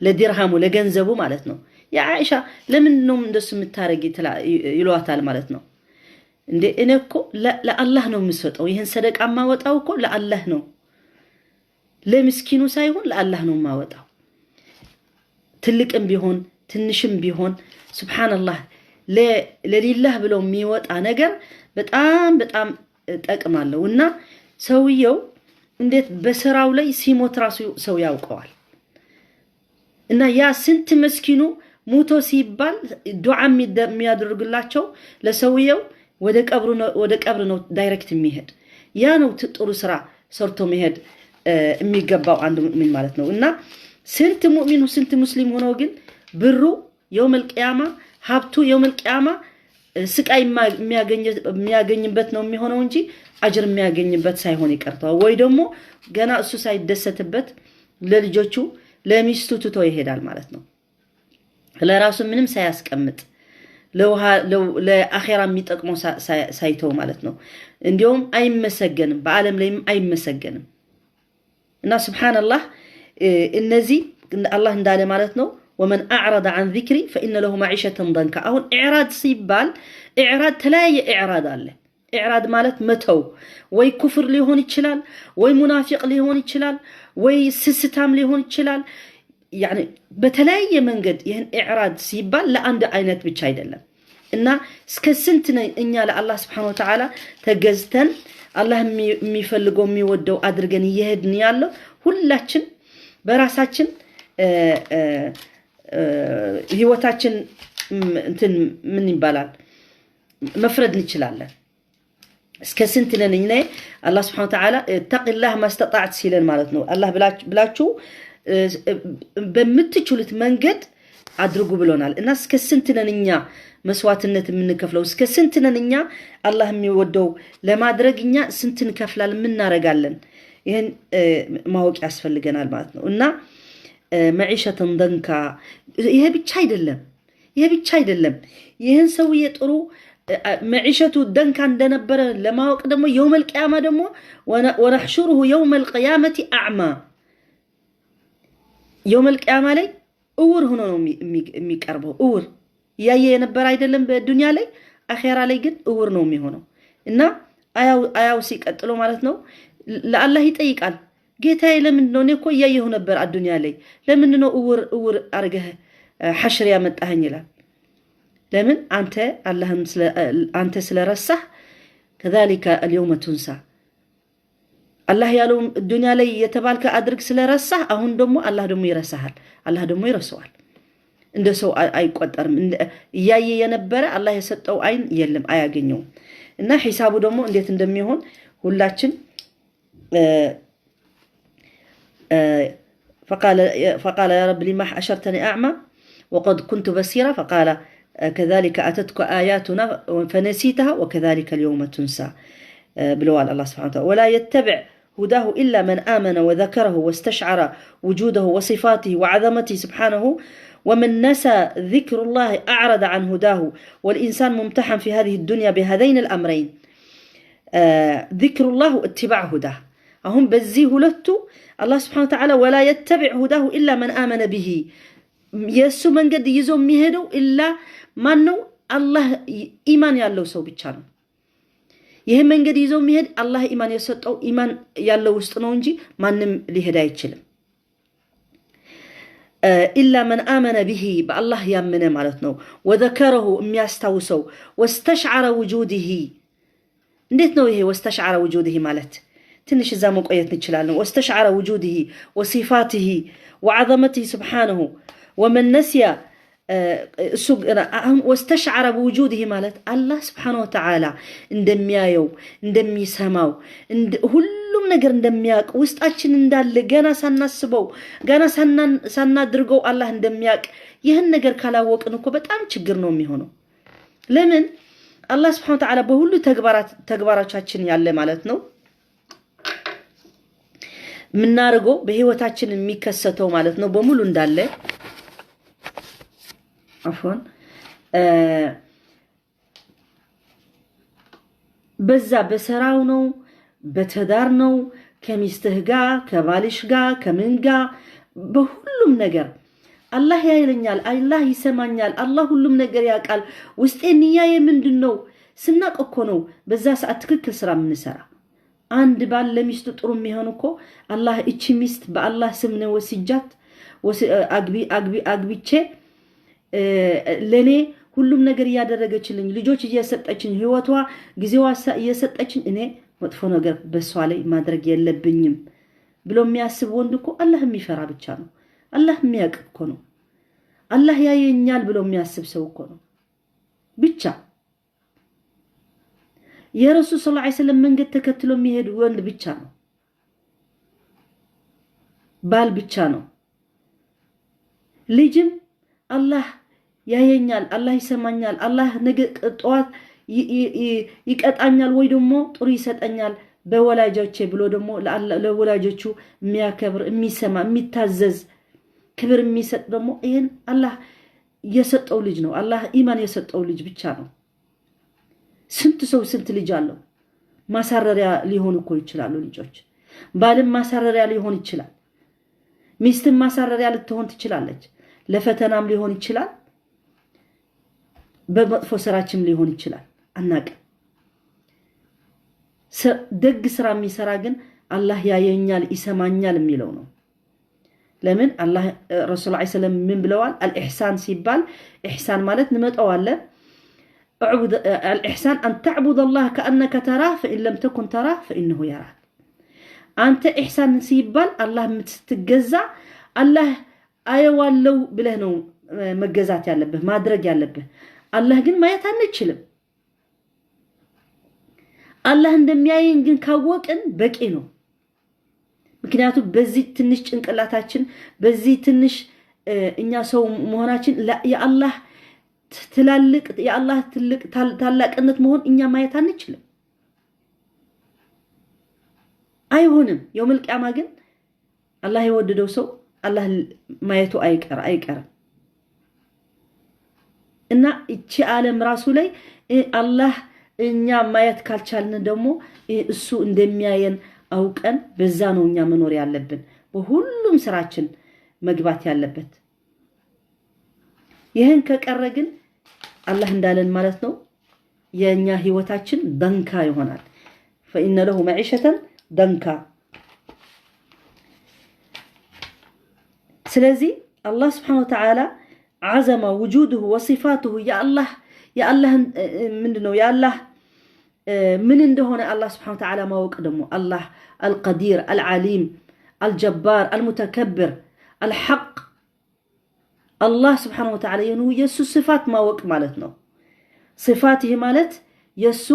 ለዲርሃሙ ለገንዘቡ ማለት ነው። የዓኢሻ ለምንድን ነው እንደሱ የምታረጊ ይሏታል ማለት ነው። እንዴ እኔ እኮ ለአላህ ነው የምሰጠው። ይህን ሰደቃ የማወጣው እኮ ለአላህ ነው፣ ለምስኪኑ ሳይሆን ለአላህ ነው የማወጣው። ትልቅም ቢሆን ትንሽም ቢሆን سبحان الله ለሊላህ ብሎ የሚወጣ ነገር በጣም በጣም ጠቅማለሁ። እና ሰውየው እንዴት በስራው ላይ ሲሞት ራሱ ሰው ያውቀዋል። እና ያ ስንት መስኪኑ ሙቶ ሲባል ዱዓ የሚያደርግላቸው ለሰውየው ወደ ቀብር ነው direct የሚሄድ። ያ ነው ጥሩ ስራ ሰርቶ መሄድ የሚገባው አንድ ሙእሚን ማለት ነው። እና ስንት ሙእሚኑ ስንት ሙስሊም ሆኖ ግን ብሩ يوم القيامة ሀብቱ يوم القيامة ስቃይ የሚያገኝበት ነው የሚሆነው እንጂ አጅር የሚያገኝበት ሳይሆን ይቀርተዋል። ወይ ደግሞ ገና እሱ ሳይደሰትበት ለልጆቹ ለሚስቱ ትቶ ይሄዳል ማለት ነው። ለራሱ ምንም ሳያስቀምጥ ለአኼራ የሚጠቅመው ሳይተው ማለት ነው። እንዲሁም አይመሰገንም፣ በዓለም ላይም አይመሰገንም። እና سبحان الله እነዚህ አላህ እንዳለ ማለት ነው ومن أعرض عن ذكري فإن له معيشة ضنكا። አሁን إعراض ሲባል إعراض ተለያየ إعراض አለ። إعراض ማለት መተው ወይ ኩፍር ሊሆን ይችላል፣ ወይ ሙናፊቅ ሊሆን ይችላል፣ ወይ ስስታም ሊሆን ይችላል። يعني በተለያየ መንገድ ይህን إعراض ሲባል ለአንድ አይነት ብቻ አይደለም። እና እስከ ስንት እኛ ለአላህ سبحانه وتعالى ተገዝተን አላህ የሚፈልገው የሚወደው አድርገን እየሄድን ያለው ሁላችን በራሳችን ህይወታችን እንትን ምን ይባላል መፍረድ እንችላለን። እስከ ስንት ነን እኛ አላህ سبحانه وتعالى اتق الله ما استطعت ሲለን ማለት ነው። አላህ ብላችሁ በምትችሉት መንገድ አድርጉ ብሎናል። እና እስከ ስንት ነን እኛ መስዋዕትነት የምንከፍለው? እስከ ስንት ነን እኛ አላህ የሚወደው ለማድረግ እኛ ስንት እንከፍላለን? ምን እናደርጋለን? ይህን ማወቅ ያስፈልገናል ማለት ነው። እና معيشة ضنكا ይሄ ብቻ አይደለም፣ ይሄ ብቻ አይደለም። ይህን ሰውዬ ጥሩ معيشة ضنكا እንደነበረ ለማወቅ ደግሞ يوم القيامة ደግሞ ونحشره يوم القيامة أعمى፣ يوم القيامة ላይ እውር ሆኖ ነው የሚቀርበው። እውር እያየ የነበረ አይደለም በዱንያ ላይ፣ አኼራ ላይ ግን እውር ነው የሚሆነው። እና አያው ሲቀጥሎ ማለት ነው ለአላህ ይጠይቃል። ጌታዬ ለምንድን ነው እኔ እኮ እያየሁ ነበር አዱንያ ላይ፣ ለምንድን ነው እውር እውር አርገህ ሐሽር ያመጣኸኝ ይላል። ለምን አንተ አላህን አንተ ስለረሳህ كذلك اليوم تنسى፣ አላህ ያለው ዱንያ ላይ የተባልከ አድርግ ስለረሳህ አሁን ደግሞ አላህ ደግሞ ይረሳሃል። አላህ ደግሞ ይረሳዋል። እንደ ሰው አይቆጠርም። እያየ የነበረ አላህ የሰጠው አይን የለም፣ አያገኘውም። እና ሒሳቡ ደግሞ እንዴት እንደሚሆን ሁላችን فقال يا رب لم حشرتني أعمى وقد كنت بصيرا فقال كذلك أتتك آياتنا فنسيتها وكذلك اليوم تنسى ብለዋል አላህ سبحانه وتعالى። ولا يتبع هداه إلا من آمن وذكره واستشعر وجوده وصفاته وعظمته سبحانه ومن نسى ذكر الله أعرض عن هداه والإنسان ممتحن في هذه الدنيا بهذين الأمرين ذكر الله واتباع هداه። አሁን በዚህ ሁለቱ አላህ سبحانه وتعالى ولا يتبع هداه إلا من آمن به፣ የእሱ መንገድ ይዞ የሚሄደው إلا ማን ነው? አላህ ኢማን ያለው ሰው ብቻ ነው። ይህ መንገድ ይዞ የሚሄድ አላህ ኢማን የሰጠው ኢማን ያለው ውስጥ ነው እንጂ ማንም ሊሄድ አይችልም። إلا من آمن به በአላህ ያመነ ማለት ነው። وذكره የሚያስታውሰው واستشعر وجوده። እንዴት ነው ይሄ واستشعر وجوده ማለት? ትንሽ እዛ መቆየት እንችላለን። واستشعر وجوده وصفاته وعظمته سبحانه ومن نسي እሱ አሁን واستشعر بوجوده ማለት አላህ سبحانه وتعالى እንደሚያየው፣ እንደሚሰማው፣ ሁሉም ነገር እንደሚያውቅ፣ ውስጣችን እንዳለ ገና ሳናስበው ገና ሳናድርገው አላህ እንደሚያውቅ ይህን ነገር ካላወቅን እኮ በጣም ችግር ነው የሚሆነው። ለምን አላህ سبحانه وتعالى በሁሉ ተግባራቻችን ያለ ማለት ነው የምናደርገው በህይወታችን የሚከሰተው ማለት ነው በሙሉ እንዳለ عفوا በዛ በስራው ነው፣ በትዳር ነው፣ ከሚስትህ ጋር፣ ከባልሽ ጋር፣ ከምን ጋር፣ በሁሉም ነገር አላህ ያይለኛል፣ አላህ ይሰማኛል፣ አላህ ሁሉም ነገር ያውቃል። ውስጤ ንያዬ ምንድን ነው ስናቅ እኮ ነው በዛ ሰዓት ትክክል ስራ የምንሰራ። አንድ ባል ለሚስቱ ጥሩ የሚሆን እኮ አላህ እቺ ሚስት በአላህ ስም ነው ወስጃት አግቢቼ ለእኔ ሁሉም ነገር እያደረገችልኝ፣ ልጆች እየሰጠችኝ፣ ህይወቷ ጊዜዋ እየሰጠችኝ እኔ መጥፎ ነገር በሷ ላይ ማድረግ የለብኝም ብሎ የሚያስብ ወንድ እኮ አላህ የሚፈራ ብቻ ነው። አላህ የሚያውቅ እኮ ነው። አላህ ያየኛል ብሎ የሚያስብ ሰው እኮ ነው ብቻ። የረሱል صلى الله عليه وسلم መንገድ ተከትሎ የሚሄድ ወንድ ብቻ ነው፣ ባል ብቻ ነው። ልጅም አላህ ያየኛል፣ አላህ ይሰማኛል፣ አላህ ነገ ጠዋት ይቀጣኛል ወይ ደግሞ ጥሩ ይሰጠኛል በወላጆቼ ብሎ ደግሞ ለወላጆቹ የሚያከብር፣ የሚሰማ፣ የሚታዘዝ፣ ክብር የሚሰጥ ደግሞ ይህን አላህ የሰጠው ልጅ ነው። አላህ ኢማን የሰጠው ልጅ ብቻ ነው። ስንት ሰው ስንት ልጅ አለው። ማሳረሪያ ሊሆን እኮ ይችላሉ ልጆች። ባልም ማሳረሪያ ሊሆን ይችላል። ሚስትም ማሳረሪያ ልትሆን ትችላለች። ለፈተናም ሊሆን ይችላል። በመጥፎ ስራችም ሊሆን ይችላል። አናቅም። ደግ ስራ የሚሰራ ግን አላህ ያየኛል ይሰማኛል የሚለው ነው። ለምን አላህ ረሱል ዐለይሂ ሰላም ምን ብለዋል? الإحسان ሲባል ኢሕሳን ማለት እንመጣዋለን። الإحسان أن تعبد الله كأنك تراه فإن لم تكن تراه فإنه يراك። አንተ ኢሕሳን ሲባል አላህ ስትገዛ አላህ አየዋለው ብለህ ነው መገዛት ያለብህ ማድረግ ያለብህ። አላህ ግን ማየት አንችልም። አላህ እንደሚያየን ግን ካወቅን በቂ ነው። ምክንያቱም በዚህ ትንሽ ጭንቅላታችን በዚህ ትንሽ እኛ ሰው መሆናችን የአላህ ትላልቅ የአላህ ትልቅ ታላቅነት መሆን እኛ ማየት አንችልም፣ አይሆንም። የውመል ቂያማ ግን አላህ የወደደው ሰው አላህ ማየቱ አይቀርም። እና እቺ ዓለም ራሱ ላይ አላህ እኛ ማየት ካልቻልን ደግሞ እሱ እንደሚያየን አውቀን በዛ ነው እኛ መኖር ያለብን፣ በሁሉም ስራችን መግባት ያለበት። ይህን ከቀረ ግን አላህ እንዳለን ማለት ነው የእኛ ህይወታችን ደንካ ይሆናል። ፈኢነ ለሁ መዒሸተን ደንካ። ስለዚህ አላህ ስብሓነሁ ወተዓላ ዓዘማ ውጁድሁ ወሲፋትሁ የአላህ ምንድን ነው የአላህ ምን እንደሆነ አላህ ስብሓነሁ ወተዓላ ማወቅ ደግሞ አላህ አልቀዲር፣ አልዓሊም፣ አልጀባር፣ አልሙተከብር፣ አልሐቅ አላህ ስብሓነሁ ወተዓላ የእሱ ስፋት ማወቅ ማለት ነው። ስፋት ይህ ማለት የእሱ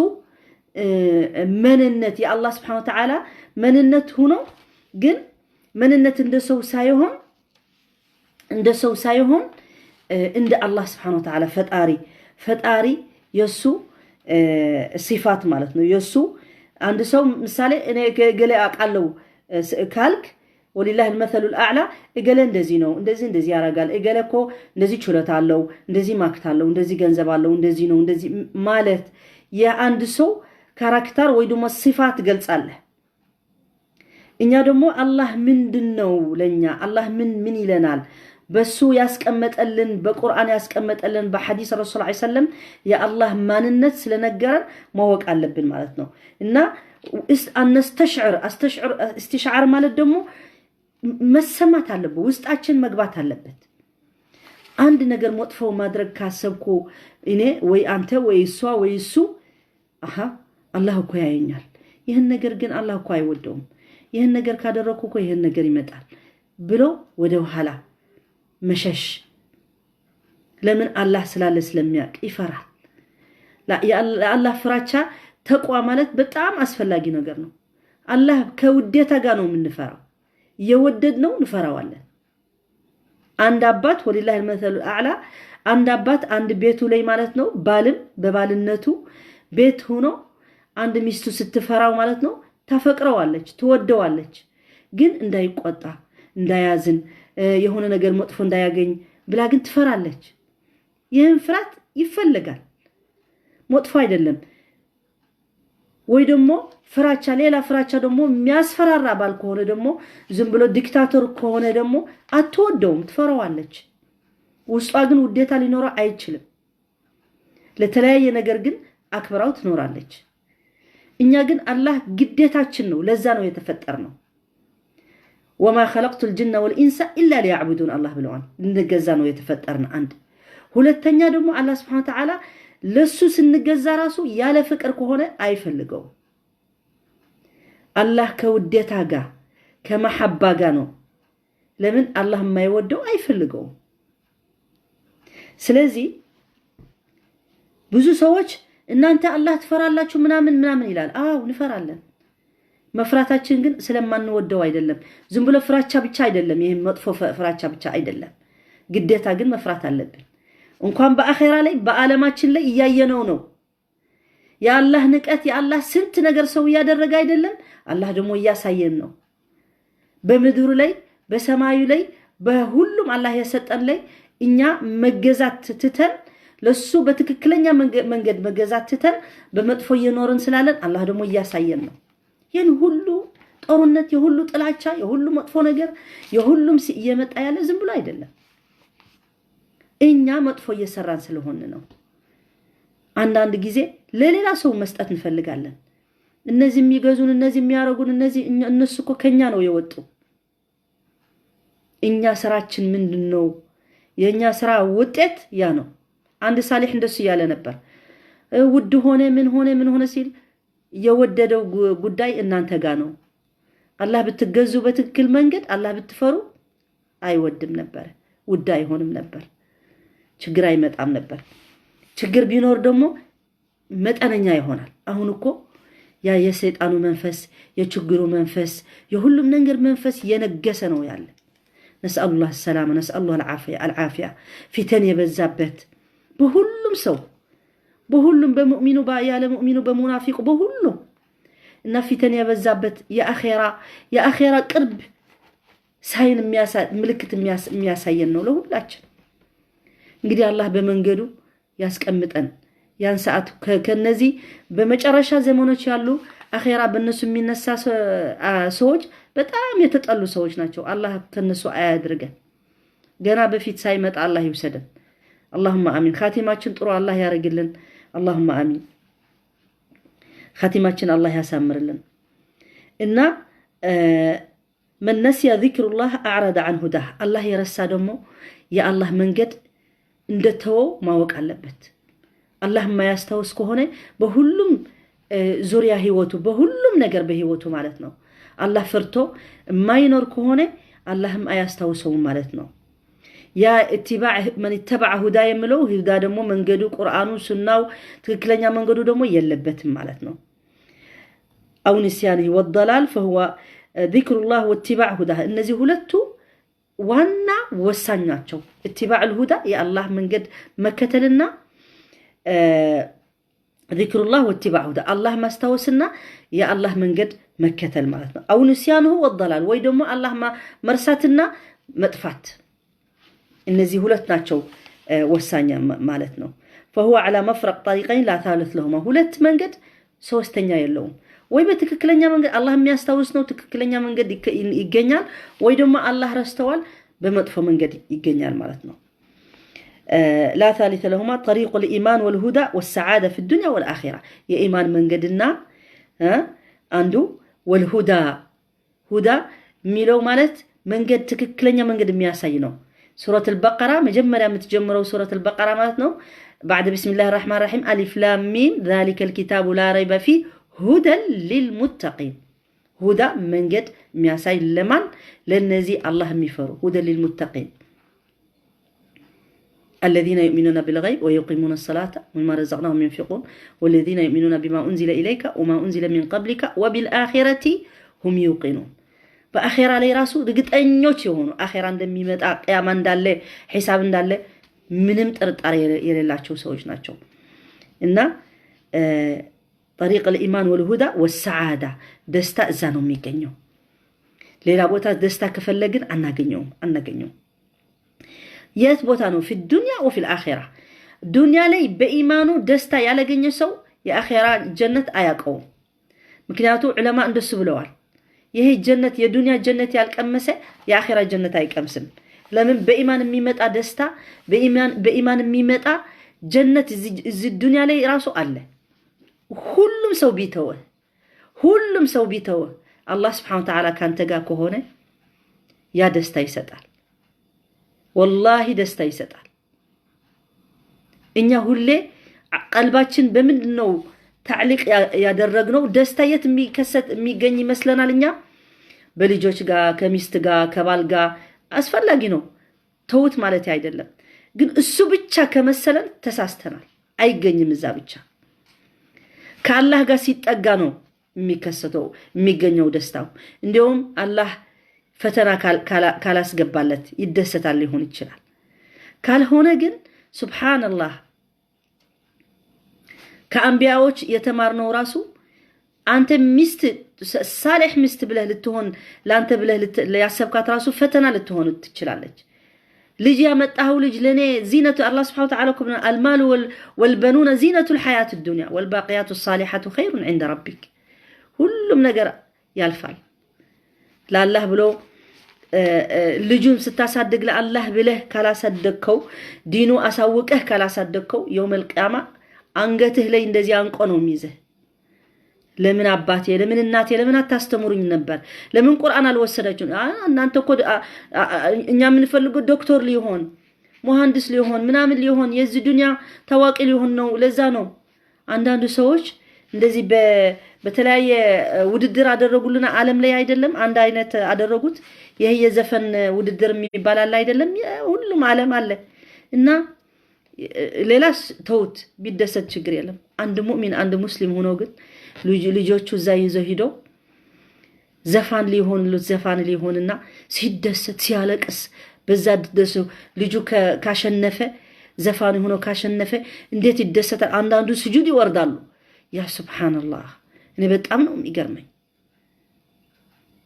መንነት የአላህ ስብሓነሁ ወተዓላ መንነት ሆኖ ግን መንነት እንደ ሰው ሳይሆን እንደ አላህ ስብሓነሁ ወተዓላ ፈጣሪ የእሱ ሲፋት ማለት ነው። የእሱ አንድ ሰው ምሳሌ እኔ እገሌ አውቃለሁ ካልክ ወሊላህ አልመሰሉ አልአዕላ እገሌ እንደዚህ ነው፣ እንደዚህ እንደዚህ ያደርጋል፣ እገሌ እኮ እንደዚህ ችሎታ አለው፣ እንደዚህ ማክት አለው፣ እንደዚህ ገንዘብ አለው፣ እንደዚህ ነው፣ እንደዚህ ማለት የአንድ ሰው character ወይ ደግሞ ሲፋት ገልጻለህ። እኛ ደግሞ አላህ ምንድን ነው ለኛ? አላህ ምን ምን ይለናል? በሱ ያስቀመጠልን በቁርአን ያስቀመጠልን በሐዲስ ረሱል ዐለይሂ ወሰለም የአላህ ማንነት ስለነገረን ማወቅ አለብን ማለት ነው። እና አነስተሽዕር እስትሽዓር ማለት ደግሞ መሰማት አለበት፣ ውስጣችን መግባት አለበት። አንድ ነገር መጥፎ ማድረግ ካሰብኩ እኔ ወይ አንተ ወይ እሷ ወይ እሱ አሃ አላህ እኮ ያየኛል፣ ይህን ነገር ግን አላህ እኮ አይወደውም፣ ይህን ነገር ካደረግኩ እኮ ይህን ነገር ይመጣል ብሎ ወደ ኋላ መሸሽ። ለምን? አላህ ስላለ ስለሚያውቅ ይፈራል። የአላህ ፍራቻ ተቋ ማለት በጣም አስፈላጊ ነገር ነው። አላህ ከውዴታ ጋር ነው የምንፈራው። እየወደድነው እንፈራዋለን። አንድ አባት ወሊላሂ አልመሰሉ አዕላ አንድ አባት አንድ ቤቱ ላይ ማለት ነው ባልም በባልነቱ ቤት ሆኖ አንድ ሚስቱ ስትፈራው ማለት ነው ታፈቅረዋለች፣ ትወደዋለች። ግን እንዳይቆጣ እንዳያዝን የሆነ ነገር መጥፎ እንዳያገኝ ብላ ግን ትፈራለች። ይህን ፍርሃት ይፈልጋል፣ መጥፎ አይደለም። ወይ ደግሞ ፍራቻ፣ ሌላ ፍራቻ ደግሞ የሚያስፈራራ ባል ከሆነ ደግሞ ዝም ብሎ dictator ከሆነ ደግሞ አትወደውም፣ ትፈራዋለች። ውስጧ ግን ውዴታ ሊኖረው አይችልም። ለተለያየ ነገር ግን አክብራው ትኖራለች። እኛ ግን አላህ ግዴታችን ነው። ለዛ ነው የተፈጠርነው። وما خلقت الجن والإنس إلا ليعبدون አላህ ብለዋል። ልንገዛ ነው የተፈጠርን። አንድ ሁለተኛ ደግሞ አላህ ስብሐነ ወተዓላ ለሱ ስንገዛ ራሱ ያለ ፍቅር ከሆነ አይፈልገውም። አላህ ከውዴታ ጋር ከመሐባ ጋር ነው። ለምን አላህ የማይወደው አይፈልገውም። ስለዚህ ብዙ ሰዎች እናንተ አላህ ትፈራላችሁ ምናምን ምናምን ይላል። አዎ እንፈራለን። መፍራታችን ግን ስለማንወደው አይደለም። ዝም ብሎ ፍራቻ ብቻ አይደለም። ይህም መጥፎ ፍራቻ ብቻ አይደለም። ግዴታ ግን መፍራት አለብን። እንኳን በአኼራ ላይ በዓለማችን ላይ እያየነው ነው። የአላህ ንቀት የአላህ ስንት ነገር ሰው እያደረገ አይደለም። አላህ ደግሞ እያሳየን ነው። በምድሩ ላይ በሰማዩ ላይ በሁሉም አላህ የሰጠን ላይ እኛ መገዛት ትተን ለሱ በትክክለኛ መንገድ መገዛት ትተን በመጥፎ እየኖርን ስላለን አላህ ደግሞ እያሳየን ነው። ይህን ሁሉ ጦርነት፣ የሁሉ ጥላቻ፣ የሁሉ መጥፎ ነገር፣ የሁሉም እየመጣ ያለ ዝም ብሎ አይደለም። እኛ መጥፎ እየሰራን ስለሆን ነው። አንዳንድ ጊዜ ለሌላ ሰው መስጠት እንፈልጋለን። እነዚህ የሚገዙን፣ እነዚህ የሚያደርጉን፣ እነዚህ እነሱ እኮ ከኛ ነው የወጡ። እኛ ስራችን ምንድን ነው? የእኛ ስራ ውጤት ያ ነው። አንድ ሳሊሕ እንደሱ እያለ ነበር። ውድ ሆነ ምን ሆነ ምን ሆነ ሲል የወደደው ጉዳይ እናንተ ጋ ነው። አላህ ብትገዙ በትክክል መንገድ አላህ ብትፈሩ አይወድም ነበረ። ውድ አይሆንም ነበር፣ ችግር አይመጣም ነበር። ችግር ቢኖር ደግሞ መጠነኛ ይሆናል። አሁን እኮ ያ የሰይጣኑ መንፈስ፣ የችግሩ መንፈስ፣ የሁሉም ነገር መንፈስ የነገሰ ነው ያለ። نسأل الله السلامة፣ نسأل الله العافية። ፊተን የበዛበት በሁሉም ሰው፣ በሁሉም፣ በሙእሚኑ፣ ያለ ሙእሚኑ፣ በሙናፊቁ፣ በሁሉም እና ፊተን የበዛበት የአኼራ ቅርብ sign ምልክት የሚያሳየን ነው ለሁላችን። እንግዲህ አላህ በመንገዱ ያስቀምጠን። ያን ሰዓት ከነዚህ በመጨረሻ ዘመኖች ያሉ አኼራ በእነሱ የሚነሳ ሰዎች በጣም የተጠሉ ሰዎች ናቸው። አላህ ከነሱ አያድርገን። ገና በፊት ሳይመጣ አላህ ይውሰደን። اللهم آمين። ካቲማችን ጥሩ አላህ ያደርግልን። اللهم آمين። ካቲማችን አላህ ያሳምርልን። እና من نسي ذكر الله أعرض عن هداه። አላህ የረሳ ደግሞ የአላህ መንገድ እንደተወው ማወቅ አለበት። አላህ የማያስታውስ ከሆነ በሁሉም ዙሪያ ህይወቱ፣ በሁሉም ነገር በህይወቱ ማለት ነው። አላህ ፈርቶ የማይኖር ከሆነ አላህም አያስታውሰውም ማለት ነው። ያ اتباع من اتبع هداي የምለው ሁዳ ደግሞ መንገዱ ቁርአኑ፣ ሱናው፣ ትክክለኛ መንገዱ ደግሞ የለበትም ማለት ነው። أو نسيانه والضلال فهو ذكر الله واتباع هداه። እነዚህ ሁለቱ ዋና ወሳኝ ናቸው። اتباع الهدى የአላህ መንገድ መከተልና ذكر الله واتباع هداه አላህ ማስታወስና የአላህ መንገድ መከተል ማለት ነው። أو نسيانه والضلال ወይ ደግሞ አላህ መርሳትና መጥፋት። እነዚህ ሁለት ናቸው ወሳኝ ማለት ነው። فهو على مفرق طريقين لا ثالث لهما። ሁለት መንገድ ሶስተኛ የለውም። ወይ በትክክለኛ መንገድ አላህ የሚያስታውስ ነው፣ ትክክለኛ መንገድ ይገኛል፣ ወይ ደግሞ አላህ ረስተዋል፣ በመጥፎ መንገድ ይገኛል ማለት ነው። لا ثالث لهما طريق الإيمان والهدى والسعادة في الدنيا والآخرة። የኢማን መንገድና አንዱ والهدى፣ ሁዳ የሚለው ማለት መንገድ፣ ትክክለኛ መንገድ የሚያሳይ ነው። ሱረት አልበቀራ መጀመሪያ የምትጀምረው ሱረት አልበቀራ ማለት ነው። بعد بسم الله الرحمن الرحيم ألف لام ميم ذلك الكتاب لا ريب فيه هدى للمتقين። ሁዳ መንገድ የሚያሳይ ለማን? ለነዚህ አላህ የሚፈሩ። هدى للمتقين الذين يؤمنون بالغيب ويقيمون الصلاة ومما رزقناهم ينفقون والذين يؤمنون بما أنزل إليك وما أنزل من قبلك وبالآخرة هم يوقنون። በአኼራ ላይ ራሱ እርግጠኞች የሆኑ፣ አኼራ እንደሚመጣ፣ ቅያማ እንዳለ፣ ሒሳብ እንዳለ ምንም ጥርጣሬ የሌላቸው ሰዎች ናቸው። እና طريق الإيمان والهدى والسعادة ደስታ እዛ ነው የሚገኘው። ሌላ ቦታ ደስታ ከፈለግን አናገኘውም፣ አናገኘውም። የት ቦታ ነው? في الدنيا وفي الآخرة። ዱንያ ላይ በኢማኑ ደስታ ያላገኘ ሰው የአኼራ ጀነት አያውቀውም። ምክንያቱ ዑለማ እንደሱ ብለዋል። ይሄ ጀነት የዱንያ ጀነት ያልቀመሰ የአኼራ ጀነት አይቀምስም። ለምን? በኢማን የሚመጣ ደስታ፣ በኢማን የሚመጣ ጀነት እዚህ ዱንያ ላይ ራሱ አለ። ሁሉም ሰው ቢተወህ፣ ሁሉም ሰው ቢተወህ አላህ سبحانه وتعالى ካንተ ጋር ከሆነ ያ ደስታ ይሰጣል። ወላሂ ደስታ ይሰጣል። እኛ ሁሌ ቀልባችን በምንድን ነው تعليق ያደረግነው? ደስታ የት የሚከሰት የሚገኝ ይመስለናል? እኛ በልጆች ጋር፣ ከሚስት ጋር፣ ከባል ጋር አስፈላጊ ነው፣ ተውት ማለት አይደለም። ግን እሱ ብቻ ከመሰለን ተሳስተናል። አይገኝም እዛ ብቻ። ከአላህ ጋር ሲጠጋ ነው የሚከሰተው፣ የሚገኘው ደስታው። እንዲሁም አላህ ፈተና ካላስገባለት ይደሰታል ሊሆን ይችላል። ካልሆነ ግን سبحان الله ከአንቢያዎች የተማርነው ራሱ አንተ ሚስት ሳሌሕ ሚስት ብለህ ልትሆን ለአንተ ብለህ ያሰብካት ራሱ ፈተና ልትሆን ትችላለች። ልጅ ያመጣኸው ልጅ ለእኔ زينة አላህ سبحانه وتعالى المال والبنون زينة الحياة الدنيا والباقيات الصالحات خير عند ربك። ሁሉም ነገር ያልፋል። ለአላህ ብሎ ልጁን ስታሳድግ ለአላህ ብለህ ካላሳደግከው፣ ዲኑ አሳውቀህ ካላሳደግከው يوم القيامة አንገትህ ላይ እንደዚህ አንቆ ነው የሚይዝህ። ለምን አባቴ፣ ለምን እናቴ፣ ለምን አታስተምሩኝ ነበር? ለምን ቁርአን አልወሰዳችሁ? እናንተ እኮ እኛ የምንፈልገው ዶክተር ሊሆን፣ መሐንዲስ ሊሆን፣ ምናምን ሊሆን፣ የዚህ ዱንያ ታዋቂ ሊሆን ነው። ለዛ ነው አንዳንዱ ሰዎች እንደዚህ በተለያየ ውድድር አደረጉልና ዓለም ላይ አይደለም አንድ አይነት አደረጉት። ይህ የዘፈን ውድድር የሚባል አለ አይደለም? ሁሉም ዓለም አለ። እና ሌላስ ተውት፣ ቢደሰት ችግር የለም። አንድ ሙእሚን፣ አንድ ሙስሊም ሆኖ ግን ልጆቹ እዛ ይዘው ሂዶ ዘፋን ሊሆንሉት፣ ዘፋን ሊሆንና ሲደሰት ሲያለቅስ በዛ ደስ ልጁ ካሸነፈ፣ ዘፋን ሆኖ ካሸነፈ እንዴት ይደሰታል። አንዳንዱ ስጁድ ይወርዳሉ። ያ ሱብሓነላህ፣ እኔ በጣም ነው የሚገርመኝ።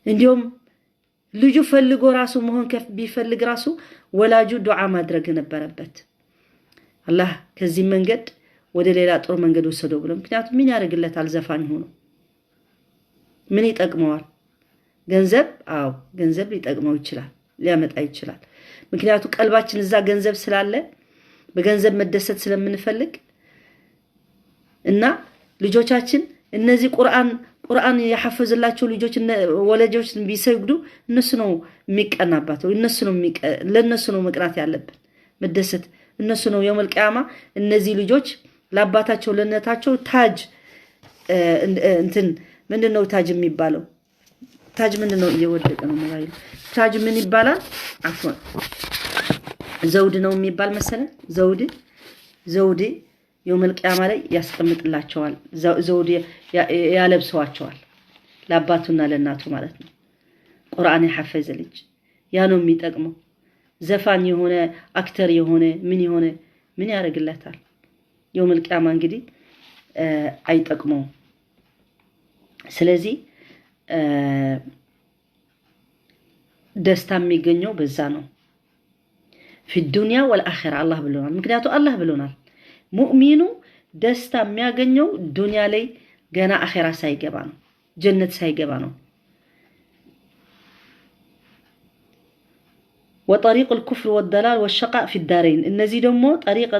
እንዲሁም ልጁ ፈልጎ ራሱ መሆን ቢፈልግ ራሱ ወላጁ ዱዓ ማድረግ ነበረበት። አላህ ከዚህ መንገድ ወደ ሌላ ጥሩ መንገድ ወሰደው ብሎ። ምክንያቱም ምን ያደርግለታል? ዘፋኝ ሆኖ ምን ይጠቅመዋል? ገንዘብ? አዎ፣ ገንዘብ ሊጠቅመው ይችላል፣ ሊያመጣ ይችላል። ምክንያቱ ቀልባችን እዛ ገንዘብ ስላለ በገንዘብ መደሰት ስለምንፈልግ። እና ልጆቻችን እነዚህ ቁርአን የሐፈዝላቸው ልጆች ወላጆች ቢሰግዱ እነሱ ነው የሚቀናባቸው፣ ለእነሱ ነው መቅናት ያለብን፣ መደሰት እነሱ ነው። يوم القيامة እነዚህ ልጆች ለአባታቸው ለእናታቸው ታጅ፣ እንትን ምንድን ነው ታጅ የሚባለው? ታጅ ምንድን ነው? እየወደቀ ነው ሞባይል። ታጅ ምን ይባላል? عفوا፣ ዘውድ ነው የሚባል መሰለኝ። ዘውድ يوم القيامة ላይ ያስቀምጥላቸዋል። ዘውድ ያለብሰዋቸዋል ለአባቱና ለእናቱ ማለት ነው። ቁርአን የሐፈዘ ልጅ ያ ነው የሚጠቅመው። ዘፋኝ የሆነ፣ actor የሆነ፣ ምን የሆነ ምን ያደርግለታል? يوم القيامة እንግዲህ አይጠቅመውም። ስለዚህ ደስታ የሚገኘው በዛ ነው። في الدنيا والآخرة አላህ ብሎናል። ምክንያቱ አላህ ብሎናል። ሙእሚኑ ደስታ የሚያገኘው ዱንያ ላይ ገና አኼራ ሳይገባ ነው፣ ጀነት ሳይገባ ነው። وطريق الكفر والضلال والشقاء في الدارين። እነዚህ ደግሞ طريق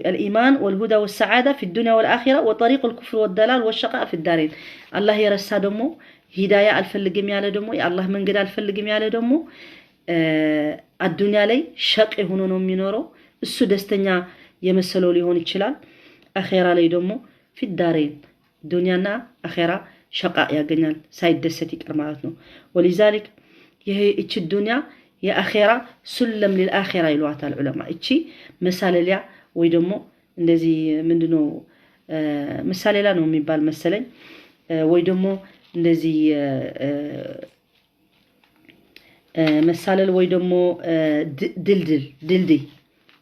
الإيمان والهدى والسعادة في الدنيا والآخرة وطريق الكفر والضلال والشقاء في الدارين። አላህ የረሳ ደግሞ፣ ሂዳያ አልፈልግም ያለ ደግሞ፣ የአላህ መንገድ አልፈልግም ያለ ደግሞ አዱንያ ላይ ሸቅ ሆኖ ነው የሚኖረው። እሱ ደስተኛ የመሰለው ሊሆን ይችላል። አኼራ ላይ ደግሞ في الدارين፣ ዱንያና አኼራ شقاء ያገኛል፣ ሳይደሰት ይቀር ማለት ነው። ولذلك ይሄ እቺ ዱንያ የአኼራ سلم للآخرة ይሏታል ዑለማ። እቺ መሳለሊያ ወይ ደግሞ እንደዚህ ምንድነው፣ መሳለሊያ ነው የሚባል መሰለኝ፣ ወይ ደግሞ እንደዚህ መሳለል ወይ ደግሞ ድልድል፣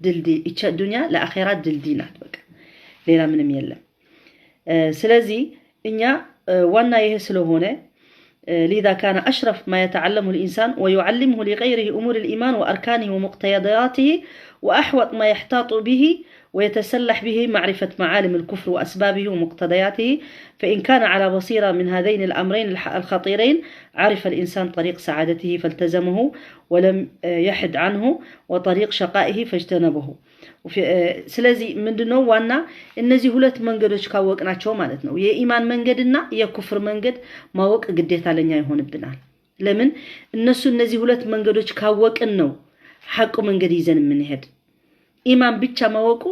ድልድይ። እቺ ዱንያ ለአኼራ ድልድይ ናት። በቃ ሌላ ምንም የለም። ስለዚህ እኛ ዋና ይሄ ስለሆነ لذا كان أشرف ما يتعلمه الإنسان ويعلمه لغيره أمور الإيمان وأركانه ومقتضياته، وأحوط ما يحتاط به ويتسلح به معرفة معالم الكفر وأسبابه ومقتضياته، فإن كان على بصيرة من هذين الأمرين الخطيرين عرف الإنسان طريق سعادته فالتزمه ولم يحد عنه وطريق شقائه فاجتنبه። ስለዚህ ምንድነው ዋና እነዚህ ሁለት መንገዶች ካወቅናቸው ማለት ነው፣ የኢማን መንገድና የኩፍር መንገድ ማወቅ ግዴታ ለኛ ይሆንብናል። ለምን እነሱ እነዚህ ሁለት መንገዶች ካወቅን ነው ሐቁ መንገድ ይዘን የምንሄድ። ኢማን ብቻ ማወቁ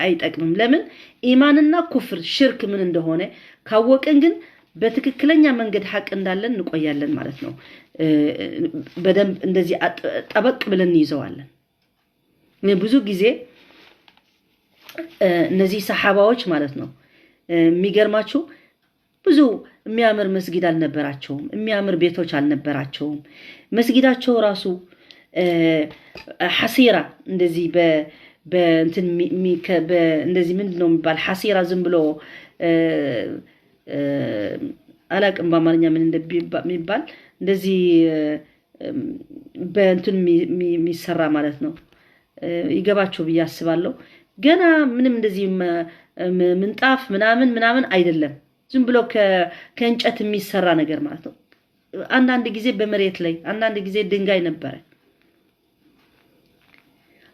አይጠቅምም። ለምን ኢማንና ኩፍር፣ ሽርክ ምን እንደሆነ ካወቅን ግን በትክክለኛ መንገድ ሐቅ እንዳለን እንቆያለን ማለት ነው። በደንብ እንደዚህ ጠበቅ ብለን እንይዘዋለን። ብዙ ጊዜ እነዚህ ሰሓባዎች ማለት ነው፣ የሚገርማችሁ ብዙ የሚያምር መስጊድ አልነበራቸውም። የሚያምር ቤቶች አልነበራቸውም። መስጊዳቸው ራሱ حصيرة እንደዚህ በእንትን እንደዚህ ምንድን ነው የሚባል حصيرة፣ ዝም ብሎ አላቅም በአማርኛ ምን እንደሚባል፣ እንደዚህ በእንትን የሚሰራ ማለት ነው። ይገባቸው ብዬ አስባለሁ። ገና ምንም እንደዚህ ምንጣፍ ምናምን ምናምን አይደለም። ዝም ብሎ ከእንጨት የሚሰራ ነገር ማለት ነው። አንዳንድ ጊዜ በመሬት ላይ፣ አንዳንድ ጊዜ ድንጋይ ነበረ።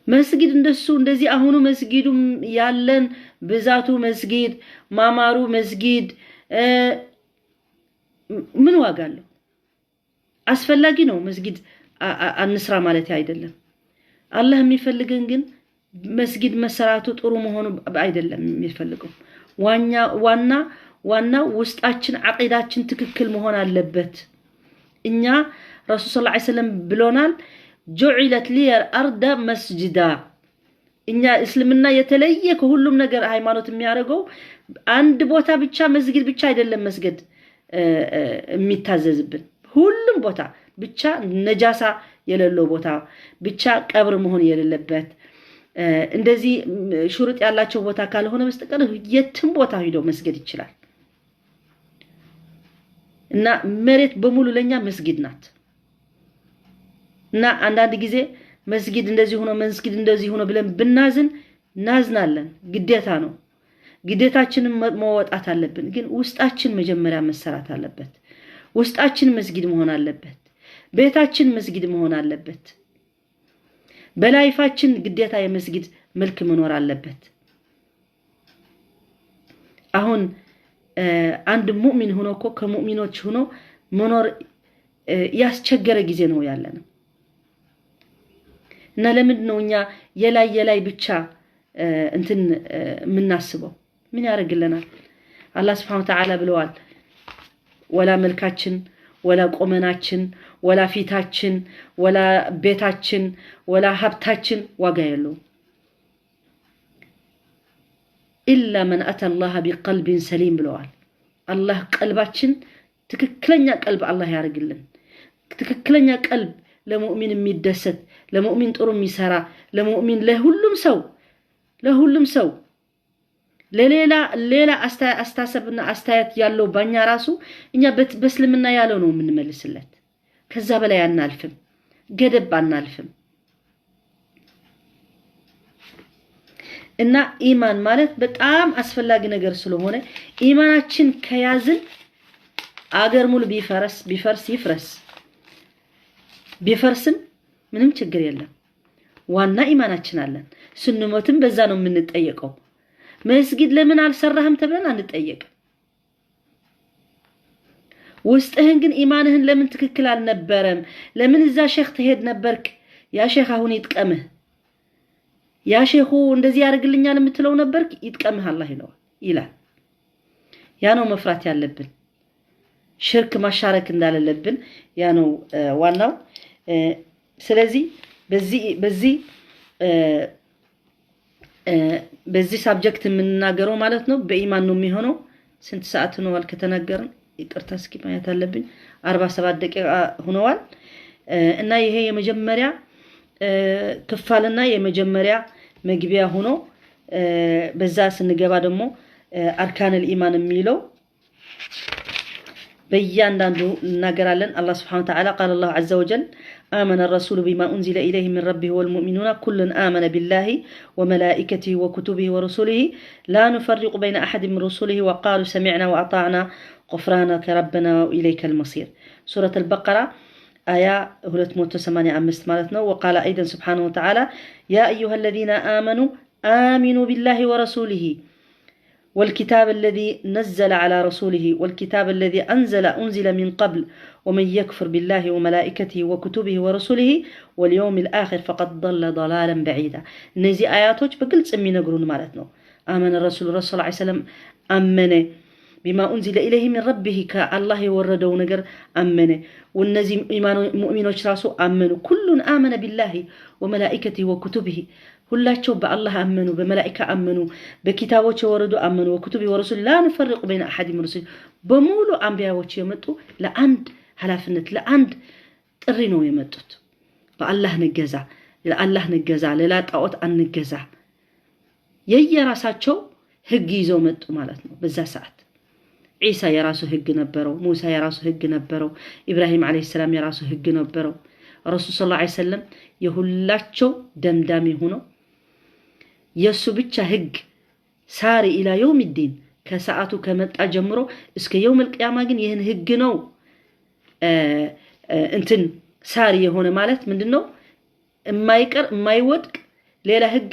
መስጊድ እንደሱ እንደዚህ አሁኑ መስጊዱ ያለን ብዛቱ፣ መስጊድ ማማሩ፣ መስጊድ ምን ዋጋ አለው? አስፈላጊ ነው፣ መስጊድ አንስራ ማለት አይደለም። አላህ የሚፈልገን ግን መስጊድ መሰራቱ ጥሩ መሆኑ አይደለም የሚፈልገው። ዋና ዋና ውስጣችን ዓቂዳችን ትክክል መሆን አለበት። እኛ ረሱል صلى الله عليه وسلم ብሎናል፣ جعلت لي الأرض مسجدا። እኛ እስልምና የተለየ ከሁሉም ነገር ሃይማኖት የሚያደርገው አንድ ቦታ ብቻ መስጊድ ብቻ አይደለም መስገድ የሚታዘዝብን፣ ሁሉም ቦታ ብቻ ነጃሳ የሌለው ቦታ ብቻ፣ ቀብር መሆን የሌለበት፣ እንደዚህ شروط ያላቸው ቦታ ካልሆነ በስተቀር የትም ቦታ ሂዶ መስገድ ይችላል። እና መሬት በሙሉ ለኛ መስጊድ ናት። እና አንዳንድ ጊዜ መስጊድ እንደዚህ ሆኖ፣ መስጊድ እንደዚህ ሆኖ ብለን ብናዝን እናዝናለን። ግዴታ ነው። ግዴታችንን መወጣት አለብን። ግን ውስጣችን መጀመሪያ መሰራት አለበት። ውስጣችን መስጊድ መሆን አለበት። ቤታችን መስጊድ መሆን አለበት። በ life ኣችን ግዴታ የመስጊድ መልክ መኖር አለበት። አሁን አንድ ሙእሚን ሆኖ እኮ ከሙእሚኖች ሆኖ መኖር ያስቸገረ ጊዜ ነው ያለነው። እና ለምንድን ነው እኛ የላይ የላይ ብቻ እንትን የምናስበው? ምን ያደርግልናል? አላህ سبحانه وتعالى ብለዋል። ወላ መልካችን፣ ወላ ቆመናችን፣ ወላ ፊታችን፣ ወላ ቤታችን፣ ወላ ሀብታችን ዋጋ የለውም። إلا من أتى الله بقلب سليم ብለዋል። አላህ ቀልባችን ትክክለኛ ቀልብ አላህ ያደርግልን። ትክክለኛ ቀልብ፣ ለሙእሚን የሚደሰት፣ ለሙእሚን ጥሩ የሚሰራ፣ ለሙእሚን፣ ለሁሉም ሰው፣ ለሁሉም ሰው፣ ለሌላ ሌላ አስተሳሰብና አስተያየት ያለው ባኛ ራሱ እኛ በእስልምና ያለው ነው የምንመልስለት። ከዛ በላይ አናልፍም፣ ገደብ አናልፍም። እና ኢማን ማለት በጣም አስፈላጊ ነገር ስለሆነ ኢማናችን ከያዝን አገር ሙሉ ቢፈረስ፣ ቢፈርስ ይፍረስ፣ ቢፈርስም ምንም ችግር የለም። ዋና ኢማናችን አለን። ስንሞትም በዛ ነው የምንጠየቀው። መስጊድ ለምን አልሰራህም ተብለን አንጠየቅም። ውስጥህን ግን ኢማንህን ለምን ትክክል አልነበረም? ለምን እዛ ሼክ ትሄድ ነበርክ? ያ ሼክ አሁን ይጥቀምህ፣ ያ ሼኹ እንደዚህ ያደርግልኛል የምትለው ነበርክ፣ ይጥቀምህ አላህ ይለዋል ይላል። ያ ነው መፍራት ያለብን። ሽርክ ማሻረክ እንዳለለብን ያ ነው ዋናው። ስለዚህ በዚህ subject የምንናገረው ማለት ነው በኢማን ነው የሚሆነው። ስንት ሰዓት ሆነዋል ከተናገርን? ይቅርታ እስኪ ማየት አለብኝ። 47 ደቂቃ ሆነዋል። እና ይሄ የመጀመሪያ ክፍልና የመጀመሪያ መግቢያ ሆኖ በዛ ስንገባ ደግሞ أركان الإيمان የሚለው በእያንዳንዱ እናገራለን። አላህ سبحانه وتعالى قال الله عز وجل آمن الرسول بما أنزل إليه من ربه والمؤمنون كل آمن بالله وملائكته وكتبه ورسله لا نفرق بين أحد من رسله وقالوا سمعنا وأطعنا غفرانك ربنا وإليك المصير። سورة البقرة آية 285 ማለት ነው። وقال أيضا سبحانه وتعالى يا أيها الذين آمنوا آمنوا بالله ورسوله والكتاب الذي نزل على رسوله والكتاب الذي أنزل من قبل ومن يكفر بالله وملائكته وكتبه ورسله واليوم الآخر فقد ضل ضلالا بعيدا። እነዚህ አያቶች በግልጽ የሚነግሩን ማለት ነው። آمن الرسول፣ ረሱል ዐለይሂ ሰላም አመነ፣ بما أنزل إليه من ربه ከአላህ የወረደው ነገር አመነ። ወነዚህ ሙእሚኖች ራሱ አመኑ። كل آمن بالله وملائكته وكتبه፣ ሁላቸው በአላህ አመኑ፣ በመላኢካ አመኑ፣ በኪታቦች የወረዱ አመኑ። وكتبه ورسله لا نفرق بين أحد من رسله። በሙሉ አንቢያዎች የመጡ ለአንድ ኃላፊነት፣ ለአንድ ጥሪ ነው የመጡት። በአላህ ንገዛ፣ ለአላህ ንገዛ፣ ሌላ ጣዖት አንገዛ። የየራሳቸው ህግ ይዘው መጡ ማለት ነው። በዛ ሰዓት ዒሳ የራሱ ህግ ነበረው፣ ሙሳ የራሱ ህግ ነበረው፣ ኢብራሂም عليه السلام የራሱ ህግ ነበረው። ረሱል صلى الله عليه وسلم የሁላቸው ደምዳሚ ሆነው የእሱ ብቻ ህግ ساري إلى يوم الدين ከሰዓቱ ከመጣ ጀምሮ እስከ يوم القيامة ግን ይህን ህግ ነው እንትን ساري የሆነ ማለት ምንድን ነው? የማይቀር፣ የማይወድቅ፣ ሌላ ህግ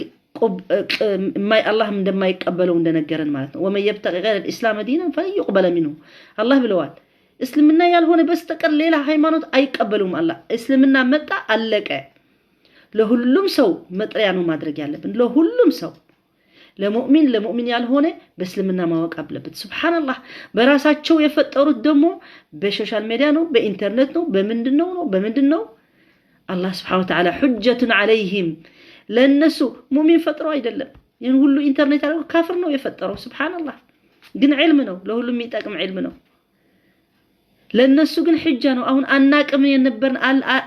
አላህም እንደማይቀበለው እንደነገረን ማለት ነው። ومن يبتغ غير الإسلام دينا فلن يقبل منه አላህ ብለዋል። እስልምና ያልሆነ በስተቀር ሌላ ሃይማኖት አይቀበሉም። አላህ እስልምና መጣ፣ አለቀ። ለሁሉም ሰው መጥሪያ ነው ማድረግ ያለብን። ለሁሉም ሰው፣ ለሙእሚን፣ ለሙእሚን ያልሆነ በእስልምና ማወቅ አለበት። ሱብሓነላህ፣ በራሳቸው የፈጠሩት ደግሞ በ social media ነው፣ በኢንተርኔት ነው፣ በምንድን ነው ነው በምንድን ነው? አላህ ስብሓነሁ ወተዓላ حجة عليهم፣ ለእነሱ ሙእሚን ፈጥሮ አይደለም። ይህን ሁሉ ኢንተርኔት አድርጎ ካፍር ነው የፈጠረው። ሱብሓነላህ፣ ግን ዕልም ነው፣ ለሁሉም የሚጠቅም ዕልም ነው። ለእነሱ ግን ሕጃ ነው። አሁን አናቅም የነበርን፣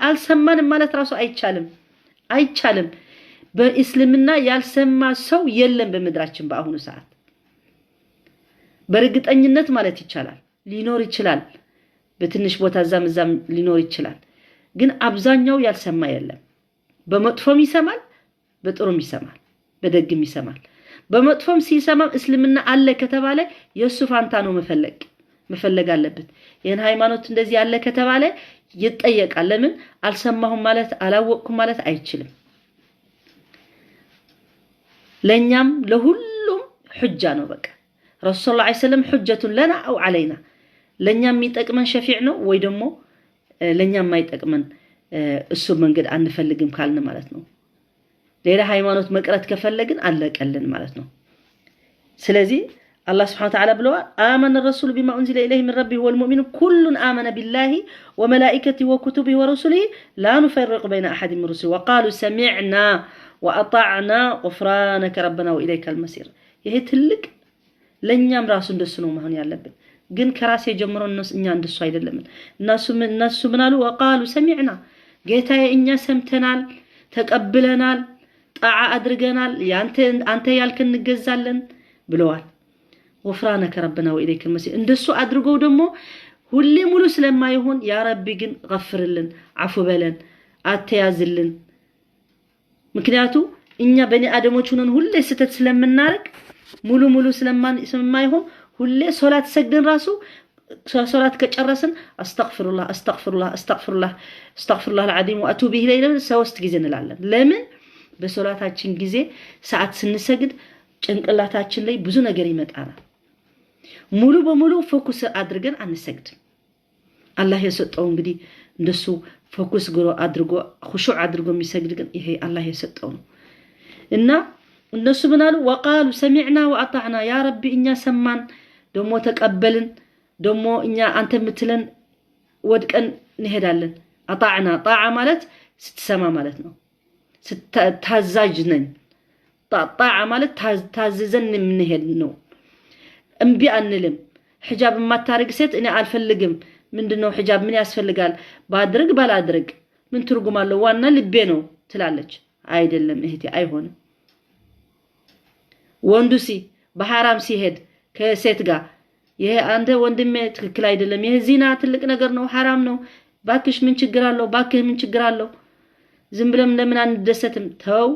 አልሰማንም ማለት ራሱ አይቻልም፣ አይቻልም። በእስልምና ያልሰማ ሰው የለም በምድራችን በአሁኑ ሰዓት፣ በእርግጠኝነት ማለት ይቻላል። ሊኖር ይችላል፣ በትንሽ ቦታ እዛም እዛም ሊኖር ይችላል። ግን አብዛኛው ያልሰማ የለም። በመጥፎም ይሰማል፣ በጥሩም ይሰማል፣ በደግም ይሰማል። በመጥፎም ሲሰማም እስልምና አለ ከተባለ የእሱ ፋንታ ነው መፈለግ አለበት። ይህን ሃይማኖት እንደዚህ አለ ከተባለ ይጠየቃል። ለምን አልሰማሁም ማለት፣ አላወቅኩም ማለት አይችልም። ለእኛም ለሁሉም ሑጃ ነው። በቃ ረሱል ሰለላሁ ዐለይሂ ወሰለም حجة لنا أو علينا፣ ለእኛ የሚጠቅመን ሸፊዕ ነው ወይ ደግሞ ለእኛ የማይጠቅመን እሱ መንገድ አንፈልግም ካልን ማለት ነው። ሌላ ሃይማኖት መቅረት ከፈለግን አለቀልን ማለት ነው። ስለዚህ አላህ ስብሐነ ወተዓላ ብለዋል፣ آمن الرسول بما أنزل إليه من ربه والمؤمنون كل آمن بالله وملائكته وكتبه ورسله لا نفرق بين أحد من رسله وقالوا سمعنا وأطعنا غفرانك ربنا وإليك المصير። ይሄ ትልቅ ለእኛም ራሱ እንደሱ ነው መሆን ያለብን። ግን ከራሴ ጀምሮ እኛ እንደሱ አይደለምን። እነሱ ምን አሉ? وقالوا سمعنا፣ ጌታዬ እኛ ሰምተናል፣ ተቀብለናል፣ ጣዓ አድርገናል፣ አንተ ያልክን እንገዛለን ብለዋል። غفرانك ربنا وإليك المصير። እንደሱ አድርገው ደግሞ ሁሌ ሙሉ ስለማይሆን ያ ረቢ ግን ገፍርልን፣ አፉ በለን፣ አተያዝልን። ምክንያቱ እኛ በኒ አደሞች ሆነን ሁሌ ስህተት ስለምናረግ፣ ሙሉ ሙሉ ስለማይሆን፣ ሁሌ ሶላት ሰግደን ራሱ ሶላት ከጨረስን አስተግፊሩላህ፣ አስተግፊሩላህ፣ አስተግፊሩላህ፣ أستغفر الله العظيم وأتوب إليه ሶስት ጊዜ እንላለን። ለምን? በሶላታችን ጊዜ ሰዓት ስንሰግድ ጭንቅላታችን ላይ ብዙ ነገር ይመጣናል። ሙሉ በሙሉ focus አድርገን አንሰግድም። አላህ የሰጠው እንግዲህ እንደሱ focus አድርጎ፣ ኹሹዕ አድርጎ የሚሰግድ ግን ይሄ አላህ የሰጠው ነው። እና እነሱ ምን አሉ? وقالوا سمعنا وأطعنا፣ ያ ረቢ እኛ ሰማን፣ ደሞ ተቀበልን፣ ደሞ እኛ አንተ የምትለን ወድቀን እንሄዳለን። أطعنا፣ ጣዓ ማለት ስትሰማ ማለት ነው። ታዛዥ ነን። ጣዓ ማለት ታዝዘን የምንሄድ ነው። እምቢ አንልም። ሕጃብ የማታርግ ሴት እኔ አልፈልግም። ምንድነው ሕጃብ? ምን ያስፈልጋል? ባድርግ ባላድርግ ምን ትርጉም አለው? ዋና ልቤ ነው ትላለች። አይደለም እህቴ፣ አይሆንም። ወንዱ ሲ በሐራም ሲሄድ ከሴት ጋር ይሄ አንተ ወንድሜ ትክክል አይደለም፣ ይሄ ዚና ትልቅ ነገር ነው፣ ሐራም ነው። ባክሽ ምን ችግር አለው? ባክህ ምን ችግር አለው? ዝም ብለም ለምን አንደሰትም? ተው፣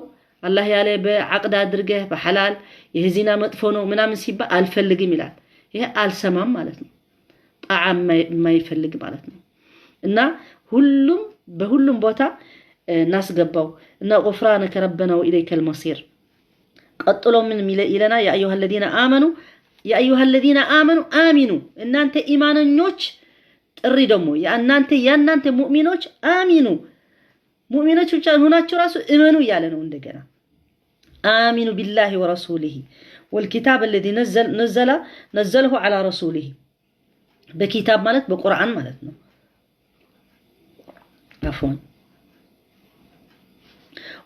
አላህ ያለ በዓቅድ አድርገህ በሐላል፣ ይሄ ዚና መጥፎ ነው ምናምን ሲባል አልፈልግም ይላል። ይሄ አልሰማም ማለት ነው። ጣዓ የማይፈልግ ማለት ነው። እና ሁሉም በሁሉም ቦታ እናስገባው እና غفرانك ربنا وإليك المصير። ቀጥሎ ምን ይለና? يا أيها الذين آمنوا، يا أيها الذين آمنوا آمنوا፣ እናንተ ኢማነኞች፣ ጥሪ ደግሞ የእናንተ ሙእሚኖች፣ آمنوا፣ ሙእሚኖች ብቻ ሆናችሁ ራሱ እመኑ እያለ ነው እንደገና። آمنوا بالله ورسوله والكتاب الذي نزله على رسوله፣ በኪታብ ማለት በቁርአን ማለት ነው። عفوا،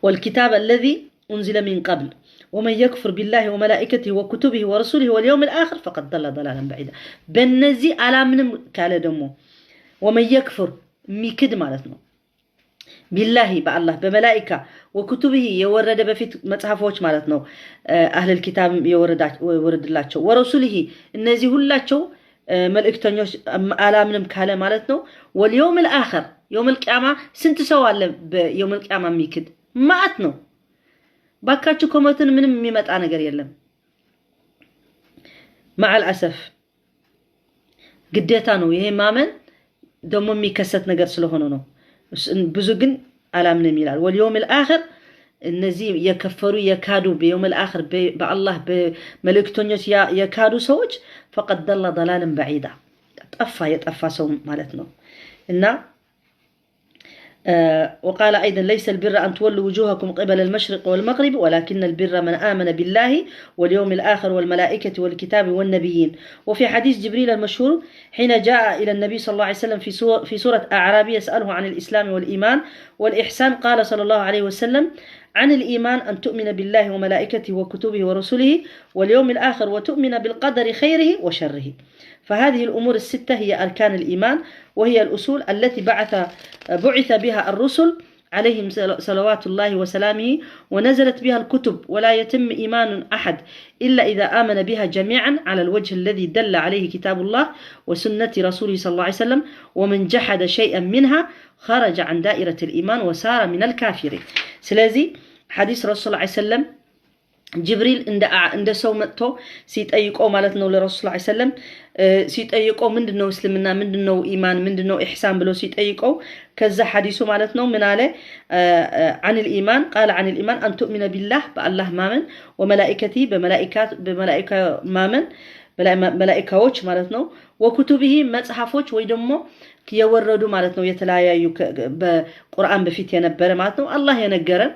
والكتاب الذي أنزل من قبل ومن يكفر بالله وملائكته وكتبه ورسله واليوم الآخر فقد ضل ضلالا بعيدا። በእነዚህ አላምንም ካለ ደግሞ፣ ومن يكفر የሚክድ ማለት ነው፣ بالله በአላህ፣ በመላኢካ፣ وكتبه የወረደ በፊት መጽሐፎች ማለት ነው፣ አህለል ኪታብ የወረድላቸው፣ ورسله እነዚህ ሁላቸው መልእክተኞች አላምንም ካለ ማለት ነው። واليوم الآخر የውም ልቅያማ፣ ስንት ሰው አለ በየውም ልቅያማ የሚክድ? ማአት ነው። ባካችሁ ከሞትን ምንም የሚመጣ ነገር የለም። مع الأسف ግዴታ ነው ይሄ ማመን፣ ደግሞ የሚከሰት ነገር ስለሆነ ነው። ብዙ ግን አላምንም ይላል። واليوم الآخر እነዚህ የከፈሩ፣ የካዱ፣ በ يوم الآخر በአላህ በመልእክተኞች የካዱ ሰዎች فقد ضل ضلالا بعيدا፣ ጠፋ፣ የጠፋ ሰው ማለት ነው። እና وقال أيضا ليس البر أن تولوا وجوهكم قبل المشرق والمغرب ولكن البر من آمن بالله واليوم الآخر والملائكة والكتاب والنبيين. وفي حديث جبريل المشهور حين جاء إلى النبي صلى الله عليه وسلم في سورة أعرابي يسأله عن الإسلام والإيمان والإحسان، قال صلى الله عليه وسلم عن الإيمان أن تؤمن بالله وملائكته وكتبه ورسله واليوم الآخر وتؤمن بالقدر خيره وشره. فهذه الأمور الستة هي أركان الإيمان، وهي الأصول التي بعث بها الرسل عليهم صلوات الله وسلامه، ونزلت بها الكتب، ولا يتم إيمان أحد إلا إذا آمن بها جميعا على الوجه الذي دل عليه كتاب الله وسنة رسوله صلى الله عليه وسلم، ومن جحد شيئا منها خرج عن دائرة الإيمان وصار من الكافرين. ስለዚህ ሐዲስ ረሱል صلى الله عليه وسلم ጅብሪል እንደ ሰው መጥቶ ሲጠይቀው ማለት ነው፣ ለረሱል صلى الله عليه وسلم ሲጠይቀው ምንድን ነው እስልምና፣ ምንድን ነው ኢማን፣ ምንድን ነው ኢሕሳን ብሎ ሲጠይቀው፣ ከዛ ሐዲሱ ማለት ነው ምን አለ? عن الإيمان قال عن الإيمان أن تؤمن بالله በአላህ ማመን፣ وملائكته በመላኢካ ማመን፣ መላኢካዎች ማለት ነው፣ وكتبه መጽሐፎች ወይ ደግሞ የወረዱ ማለት ነው፣ የተለያዩ በቁርአን በፊት የነበረ ማለት ነው፣ አላህ የነገረን፣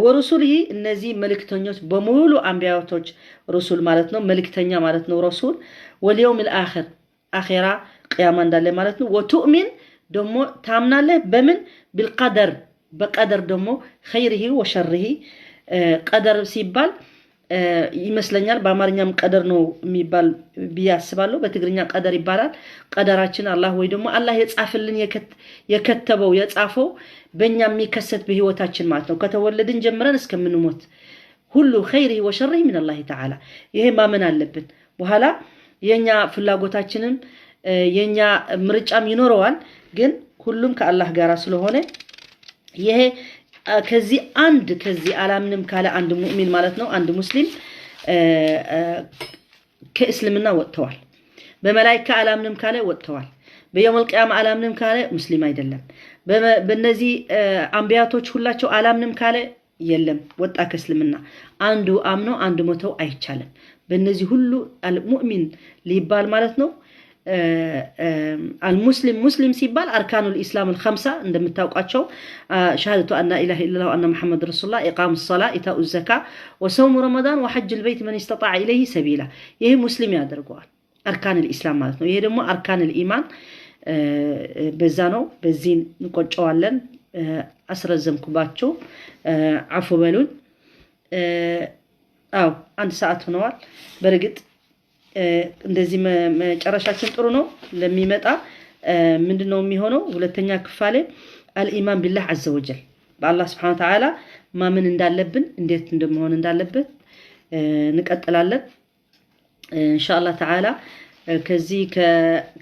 ورسله እነዚህ መልእክተኞች በሙሉ አንቢያቶች፣ رسل ማለት ነው፣ መልእክተኛ ማለት ነው رسول፣ واليوم الآخر አኼራ ቅያማ እንዳለ ማለት ነው። وتؤمن ደግሞ ታምናለህ በምን? بالقدر በቀደር ደግሞ خيره وشره። ቀደር ሲባል ይመስለኛል በአማርኛም ቀደር ነው የሚባል ብዬ አስባለሁ። በትግርኛ ቀደር ይባላል። ቀደራችን አላህ ወይ ደግሞ አላህ የጻፍልን፣ የከተበው፣ የጻፈው በእኛ የሚከሰት በህይወታችን ማለት ነው። ከተወለድን ጀምረን እስከምንሞት ሁሉ خيره وشره من الله تعالى። ይሄ ማመን አለብን። በኋላ የኛ ፍላጎታችንም የኛ ምርጫም ይኖረዋል፣ ግን ሁሉም ከአላህ ጋር ስለሆነ ይሄ ከዚህ አንድ ከዚህ አላምንም ካለ አንድ ሙእሚን ማለት ነው፣ አንድ ሙስሊም ከእስልምና ወጥተዋል። በመላይካ አላምንም ካለ ወጥተዋል። በ يوم القيامة አላምንም ካለ ሙስሊም አይደለም። በእነዚህ አንቢያቶች ሁላቸው አላምንም ካለ የለም፣ ወጣ ከእስልምና። አንዱ አምኖ አንዱ መተው አይቻልም። በእነዚህ ሁሉ ሙእሚን ሊባል ማለት ነው። المسلم ሙስሊም ሲባል أركان الإسلام الخمسة እንደምታውቋቸው شهادة أن لا إله إلا الله وأن محمد رسول الله، إقام الصلاة، إيتاء الزكاة، وصوم رمضان، وحج البيت من استطاع إليه سبيلا። ይሄ ሙስሊም ያደርገዋል። أركان الإسلام ማለት ነው። ይሄ ደግሞ أركان الإيمان በዛ ነው። በዚህ እንቆጨዋለን። አስረዘምኩባቸው፣ አፉ በሉን። አዎ፣ አንድ ሰዓት ሆነዋል። በእርግጥ እንደዚህ መጨረሻችን ጥሩ ነው። ለሚመጣ ምንድን ነው የሚሆነው? ሁለተኛ ክፋሌ الإيمان بالله عز وجل በአላህ سبحانه وتعالى ማመን እንዳለብን፣ እንዴት እንደመሆን እንዳለበት እንቀጥላለን። إن شاء الله تعالى ከዚህ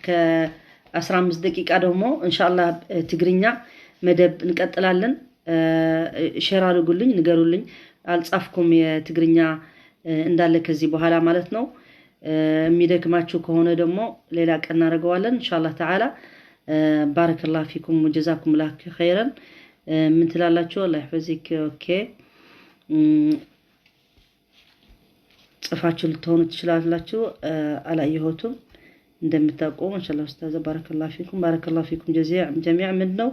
ከ15 ደቂቃ ደግሞ إن شاء الله ትግርኛ መደብ እንቀጥላለን። Share አድርጉልኝ፣ ንገሩልኝ። አልጻፍኩም የትግርኛ እንዳለ ከዚህ በኋላ ማለት ነው። የሚደክማችሁ ከሆነ ደግሞ ሌላ ቀን እናደርገዋለን إن شاء الله تعالى። بارك الله فيكم وجزاكم الله خيرا። ምን ትላላችሁ? الله يحفظك። Okay፣ ጽፋችሁ ልትሆኑ ትችላላችሁ። አላየሁትም እንደምታውቁ። ما شاء الله ኡስታዝ፣ بارك الله فيكم، بارك الله فيكم جميعا። ምንድን ነው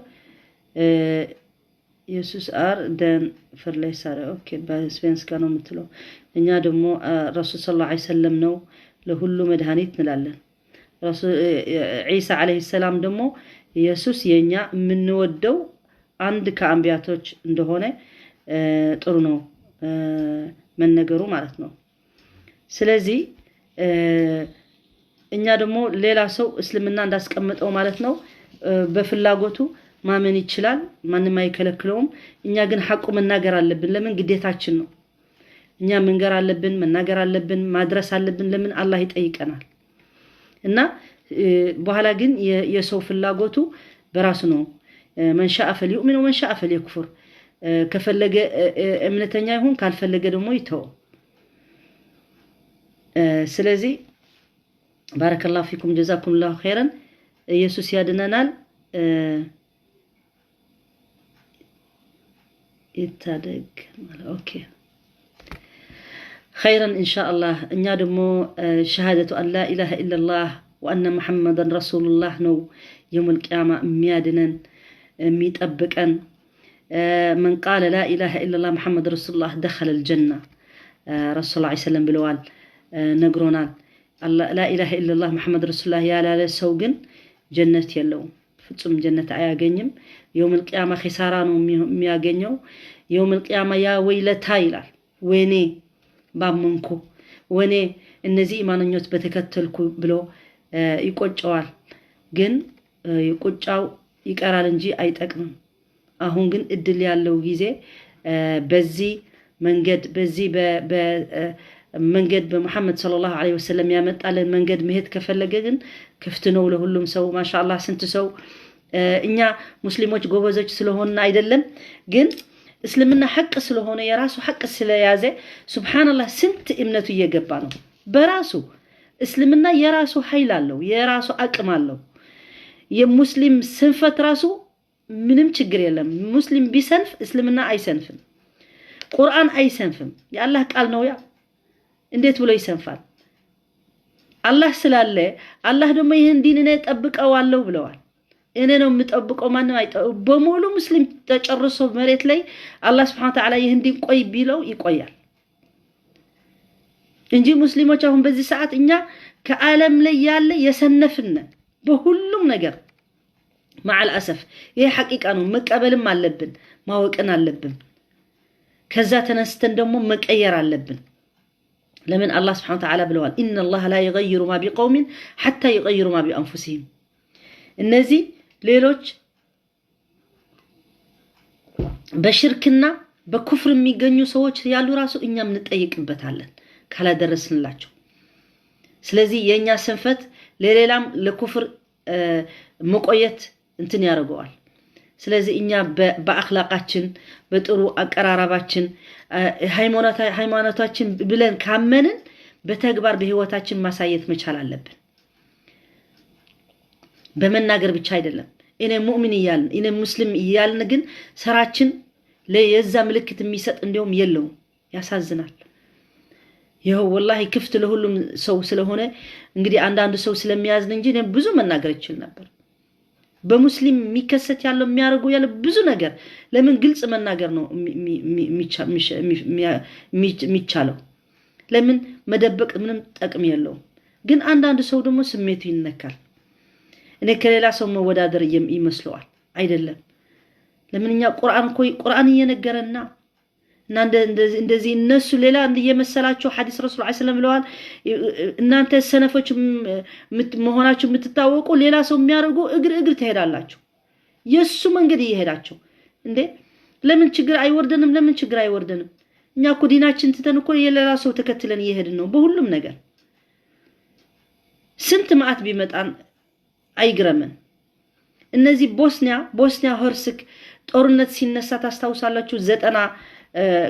Jesus är den frälsare? Okay፣ በ svenska ነው የምትለው። እኛ ደግሞ ረሱል صلى الله عليه وسلم ነው ለሁሉ መድኃኒት እንላለን። ዒሳ عليه السلام ደግሞ ኢየሱስ የኛ የምንወደው አንድ ከአንቢያቶች እንደሆነ ጥሩ ነው መነገሩ ማለት ነው። ስለዚህ እኛ ደግሞ ሌላ ሰው እስልምና እንዳስቀምጠው ማለት ነው በፍላጎቱ ማመን ይችላል፣ ማንም አይከለክለውም። እኛ ግን ሐቁ መናገር አለብን። ለምን? ግዴታችን ነው። እኛ መንገር አለብን፣ መናገር አለብን፣ ማድረስ አለብን። ለምን? አላህ ይጠይቀናል። እና በኋላ ግን የሰው ፍላጎቱ በራሱ ነው። من شاء فليؤمن ومن شاء فليكفر። ከፈለገ እምነተኛ ይሁን፣ ካልፈለገ ደግሞ ይተው። ስለዚህ بارك الله فيكم، جزاكم الله خيرا። ኢየሱስ ያድነናል። ይታደግ። Okay፣ خيرا إن شاء الله። እኛ ደግሞ شهادة أن لا إله إلا الله وأن محمدا رسول الله ነው يوم القيامة የሚያድነን። የሚጠብቀን። من قال لا إله إلا الله محمد رسول الله دخل الجنة ረሱል ላ ሰለም ብለዋል፣ ነግሮናል። لا إله إلا الله محمد رسول الله ያላለ ሰው ግን ጀነት የለውም፣ ፍጹም ጀነት አያገኝም። يوم القيامة ኪሳራ ነው የሚያገኘው። يوم القيامة يا ويلتى ይላል፣ ወይኔ ባመንኩ፣ ወይኔ እነዚህ ኢማነኞች በተከተልኩ ብሎ ይቆጨዋል። ግን ቁጫው ይቀራል እንጂ አይጠቅምም። አሁን ግን እድል ያለው ጊዜ በዚህ መንገድ፣ በዚህ መንገድ በሙሐመድ صلى الله عليه وسلم ያመጣልን መንገድ መሄድ ከፈለገ ግን ክፍት ነው ለሁሉም ሰው። ማሻአላህ ስንት ሰው፣ እኛ ሙስሊሞች ጎበዞች ስለሆንን አይደለም፣ ግን እስልምና ሐቅ ስለሆነ፣ የራሱ ሐቅ ስለያዘ سبحان الله ስንት እምነቱ እየገባ ነው። በራሱ እስልምና የራሱ ኃይል አለው፣ የራሱ አቅም አለው። የሙስሊም ስንፈት ራሱ ምንም ችግር የለም። ሙስሊም ቢሰንፍ እስልምና አይሰንፍም፣ ቁርአን አይሰንፍም። የአላህ ቃል ነው። ያ እንዴት ብሎ ይሰንፋል? አላህ ስላለ፣ አላህ ደግሞ ይህን ዲን እኔ ጠብቀዋለሁ ብለዋል። እኔ ነው የምጠብቀው፣ ማንም አይጠ በሙሉ ሙስሊም ተጨርሶ መሬት ላይ አላህ سبحانه وتعالى ይህን ዲን ቆይ ቢለው ይቆያል እንጂ ሙስሊሞች አሁን በዚህ ሰዓት እኛ ከዓለም ላይ ያለ የሰነፍን በሁሉም ነገር مع الأسف። ይሄ حقيقة ነው። መቀበልም አለብን፣ ማወቅን አለብን። ከዛ ተነስተን ደግሞ መቀየር አለብን። ለምን አላህ سبحانه وتعالى ብለዋል፣ إن الله لا يغير ما بقوم حتى يغيروا ما بأنفسهم። እነዚህ ሌሎች በሽርክና በኩፍር የሚገኙ ሰዎች ያሉ ራሱ እኛም እንጠይቅበታለን ካላደረስንላቸው። ስለዚህ የእኛ ስንፈት ለሌላም ለኩፍር መቆየት እንትን ያደርገዋል። ስለዚህ እኛ በአኽላቃችን፣ በጥሩ አቀራረባችን፣ ሃይማኖታችን ብለን ካመንን በተግባር በህይወታችን ማሳየት መቻል አለብን። በመናገር ብቻ አይደለም። እኔ ሙእሚን እያልን፣ እኔ ሙስሊም እያልን ግን ስራችን የዛ ምልክት የሚሰጥ እንዲሁም የለውም። ያሳዝናል። ይኸው ወላሂ ክፍት ለሁሉም ሰው ስለሆነ እንግዲህ አንዳንዱ ሰው ስለሚያዝን እንጂ እኔ ብዙ መናገር ይችል ነበር። በሙስሊም የሚከሰት ያለው፣ የሚያደርጉ ያለው ብዙ ነገር ለምን ግልጽ መናገር ነው የሚቻለው? ለምን መደበቅ ምንም ጠቅም የለውም። ግን አንዳንድ ሰው ደግሞ ስሜቱ ይነካል። እኔ ከሌላ ሰው መወዳደር ይመስለዋል። አይደለም። ለምን እኛ ቁርአን እኮ ቁርአን እየነገረና እና እንደዚህ እነሱ ሌላ እየመሰላቸው ሐዲስ ረሱል ዐለይሂ ሰላም ብለዋል። እናንተ ሰነፎች መሆናችሁ የምትታወቁ ሌላ ሰው የሚያደርጉ እግር እግር ትሄዳላችሁ። የእሱ መንገድ እየሄዳቸው እንዴ ለምን ችግር አይወርደንም? ለምን ችግር አይወርደንም? እኛ እኮ ዲናችን ትተን እኮ የሌላ ሰው ተከትለን እየሄድን ነው በሁሉም ነገር። ስንት መዓት ቢመጣን አይግረምን። እነዚህ ቦስኒያ ሆርስክ ጦርነት ሲነሳ ታስታውሳላችሁ? 90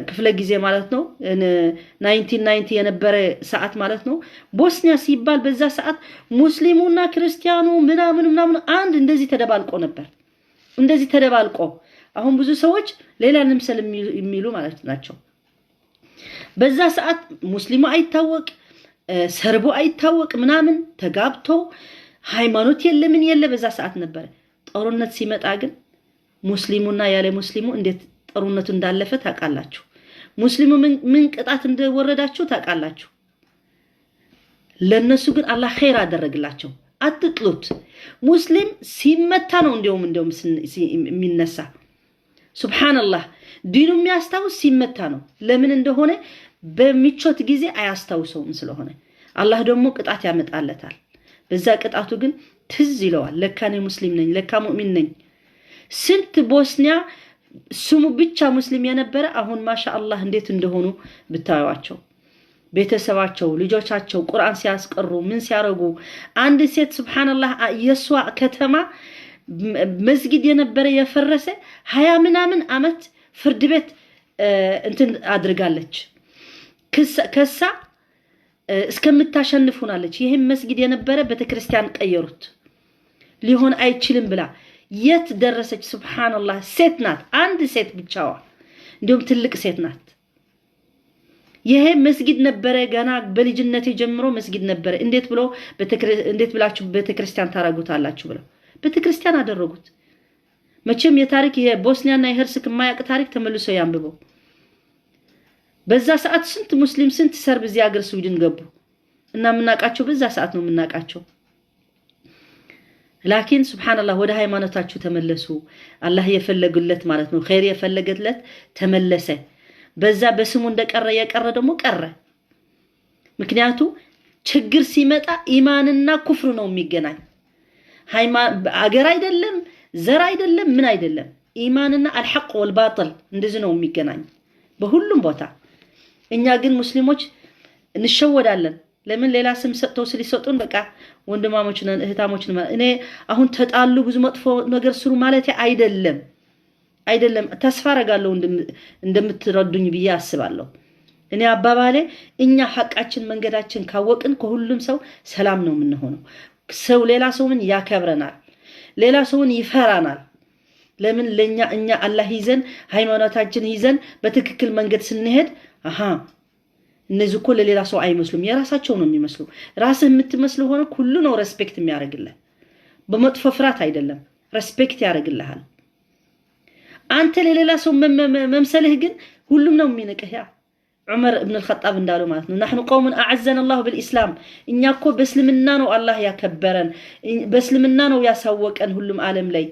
ክፍለ ጊዜ ማለት ነው። 1990 የነበረ ሰዓት ማለት ነው። ቦስኒያ ሲባል በዛ ሰዓት ሙስሊሙና ክርስቲያኑ ምናምን ምናምን አንድ እንደዚህ ተደባልቆ ነበር። እንደዚህ ተደባልቆ አሁን ብዙ ሰዎች ሌላ ንምሰል የሚሉ ማለት ናቸው። በዛ ሰዓት ሙስሊሙ አይታወቅ፣ ሰርቦ አይታወቅ፣ ምናምን ተጋብቶ ሃይማኖት የለ ምን የለ በዛ ሰዓት ነበረ። ጦርነት ሲመጣ ግን ሙስሊሙና ያለ ሙስሊሙ እንዴት ጦርነቱ እንዳለፈ ታውቃላችሁ። ሙስሊሙ ምን ቅጣት እንደወረዳችሁ ታውቃላችሁ። ለነሱ ግን አላህ ኸይር አደረግላቸው። አትጥሉት። ሙስሊም ሲመታ ነው እንዲያውም የሚነሳ። سبحان الله ዲኑ የሚያስታውስ ሲመታ ነው። ለምን እንደሆነ በምቾት ጊዜ አያስታውሰውም ስለሆነ አላህ ደግሞ ቅጣት ያመጣለታል። በዛ ቅጣቱ ግን ትዝ ይለዋል። ለካ እኔ ሙስሊም ነኝ፣ ለካ ሙእሚን ነኝ። ስንት ቦስኒያ ስሙ ብቻ ሙስሊም የነበረ አሁን ማሻ አላህ እንዴት እንደሆኑ ብታዩዋቸው። ቤተሰባቸው፣ ልጆቻቸው ቁርአን ሲያስቀሩ ምን ሲያረጉ፣ አንድ ሴት سبحان الله የእሷ ከተማ መስጊድ የነበረ የፈረሰ 20 ምናምን ዓመት ፍርድ ቤት እንትን አድርጋለች፣ ከሳ እስከምታሸንፍ ሆናለች። ይህም መስጊድ የነበረ ቤተክርስቲያን ቀየሩት፣ ሊሆን አይችልም ብላ የት ደረሰች? سبحان الله ሴት ናት፣ አንድ ሴት ብቻዋ፣ እንዲሁም ትልቅ ሴት ናት። ይሄ መስጊድ ነበረ፣ ገና በልጅነቴ ጀምሮ መስጊድ ነበረ። እንዴት ብላችሁ ቤተክርስቲያን ታረጉታላችሁ ብለው ቤተክርስቲያን አደረጉት። መቼም የታሪክ የቦስኒያና የሄርሴክ የማያውቅ ታሪክ ተመልሶ ያንብበው። በዛ ሰዓት ስንት ሙስሊም፣ ስንት ሰርብ እዚህ ሀገር ስዊድን ገቡ እና የምናውቃቸው በዛ ሰዓት ነው የምናውቃቸው። لكن سبحان الله ወደ ሃይማኖታችሁ ተመለሱ። አላህ የፈለግለት ማለት ነው፣ ኸይር የፈለገለት ተመለሰ። በዛ በስሙ እንደቀረ የቀረ ደግሞ ቀረ። ምክንያቱ ችግር ሲመጣ ኢማንና ኩፍር ነው የሚገናኝ። አገር አይደለም፣ ዘር አይደለም፣ ምን አይደለም። ኢማንና الحق والباطل እንደዚህ ነው የሚገናኝ በሁሉም ቦታ። እኛ ግን ሙስሊሞች እንሸወዳለን። ለምን ሌላ ስም ሰጥተው ስሊሰጡን በቃ ወንድማሞች ነን፣ እህታሞች ነን። እኔ አሁን ተጣሉ፣ ብዙ መጥፎ ነገር ስሩ ማለት አይደለም፣ አይደለም። ተስፋ አረጋለሁ እንደምትረዱኝ ብዬ አስባለሁ። እኔ አባባሌ እኛ ሐቃችን መንገዳችን ካወቅን ከሁሉም ሰው ሰላም ነው የምንሆነው። ሰው ሌላ ሰውን ያከብረናል፣ ሌላ ሰውን ይፈራናል። ለምን ለኛ እኛ አላህ ይዘን፣ ሃይማኖታችን ይዘን በትክክል መንገድ ስንሄድ አሃ እነዚህ እኮ ለሌላ ሰው አይመስሉም፣ የራሳቸው ነው የሚመስሉ። ራስህ የምትመስል ሆነ ሁሉ ነው respect የሚያደርግልህ። በመጥፎ ፍርሃት አይደለም፣ respect ያደርግልሃል። አንተ ለሌላ ሰው መምሰልህ ግን ሁሉም ነው የሚንቅህ። ያ ዑመር እብን አልኸጣብ እንዳለው ማለት ነው፣ نحن قوم أعزنا الله بالإسلام። እኛ እኮ በእስልምና ነው አላህ ያከበረን፣ በእስልምና ነው ያሳወቀን ሁሉም ዓለም ላይ።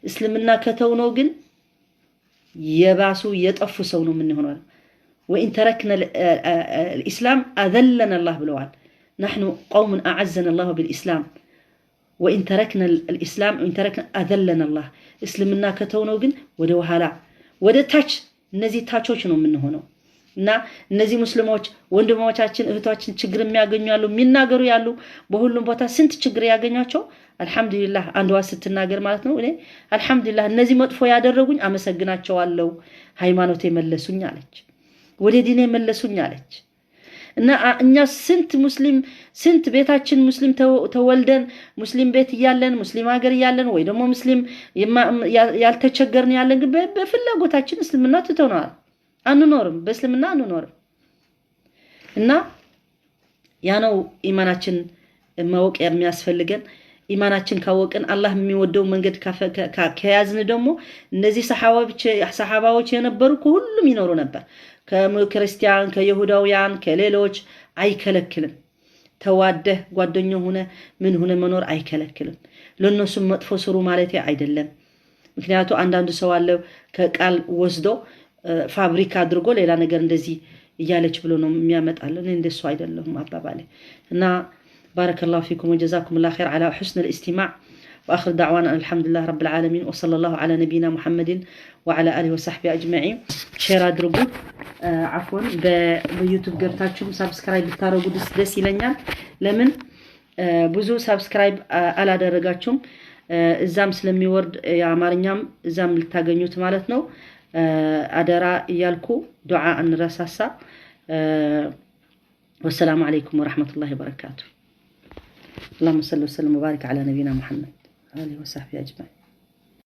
እስልምና ከተው ነው ግን የባሱ የጠፉ ሰው ነው የምንሆነው። وإن تركنا الإسلام أذلنا الله ብለዋል። نحن قوم أعزنا الله بالإسلام وإن تركنا الإسلام وإن تركنا أذلنا الله። እስልምና ከተው ነው ግን ወደ ኋላ ወደ ታች እነዚህ ታቾች ነው የምንሆነው። እና እነዚህ ሙስሊሞች ወንድሞቻችን እህቶችን ችግር የሚያገኙ ያሉ፣ የሚናገሩ ያሉ፣ በሁሉም ቦታ ስንት ችግር ያገኟቸው። አልሐምዱሊላህ አንዷ ስትናገር ማለት ነው፣ እኔ አልሐምዱሊላህ እነዚህ መጥፎ ያደረጉኝ አመሰግናቸዋለሁ፣ ሃይማኖት የመለሱኝ አለች፣ ወደ ዲን የመለሱኝ አለች። እና እኛ ስንት ሙስሊም፣ ስንት ቤታችን ሙስሊም ተወልደን፣ ሙስሊም ቤት እያለን፣ ሙስሊም ሀገር እያለን ወይ ደግሞ ሙስሊም ያልተቸገርን ያለን ግን በፍላጎታችን እስልምና ትተነዋል። አንኖርም፣ በእስልምና አንኖርም። እና ያ ነው ኢማናችን ማወቅ የሚያስፈልገን። ኢማናችን ካወቅን፣ አላህ የሚወደው መንገድ ከያዝን ደግሞ እነዚህ ሰሓባዎች የነበሩ ከሁሉም ይኖሩ ነበር። ከክርስቲያን፣ ከይሁዳውያን፣ ከሌሎች አይከለክልም። ተዋደህ ጓደኛ ሆነ ምን ሆነ መኖር አይከለክልም። ለእነሱም መጥፎ ስሩ ማለት አይደለም። ምክንያቱ አንዳንዱ ሰው አለ ከቃል ወስዶ ፋብሪካ አድርጎ ሌላ ነገር እንደዚህ እያለች ብሎ ነው የሚያመጣለን። እኔ እንደሱ አይደለሁም አባባሌ። እና بارك الله فيكم وجزاكم الله خير على حسن الاستماع وآخر دعوانا الحمد لله رب العالمين وصلى الله على نبينا محمد وعلى آله وصحبه أجمعين። Share አድርጉት። عفوا በ YouTube ገብታችሁም subscribe ብታደርጉ ደስ ደስ ይለኛል። ለምን ብዙ subscribe አላደረጋችሁም። እዛም ስለሚወርድ የአማርኛም እዛም ልታገኙት ማለት ነው። አደራ እያልኩ ዱዓ አንረሳሳ። والسلام عليكم ورحمة الله وبركاته። اللهم صل وسلم وبارك على نبينا محمد آله وصحبه أجمعين።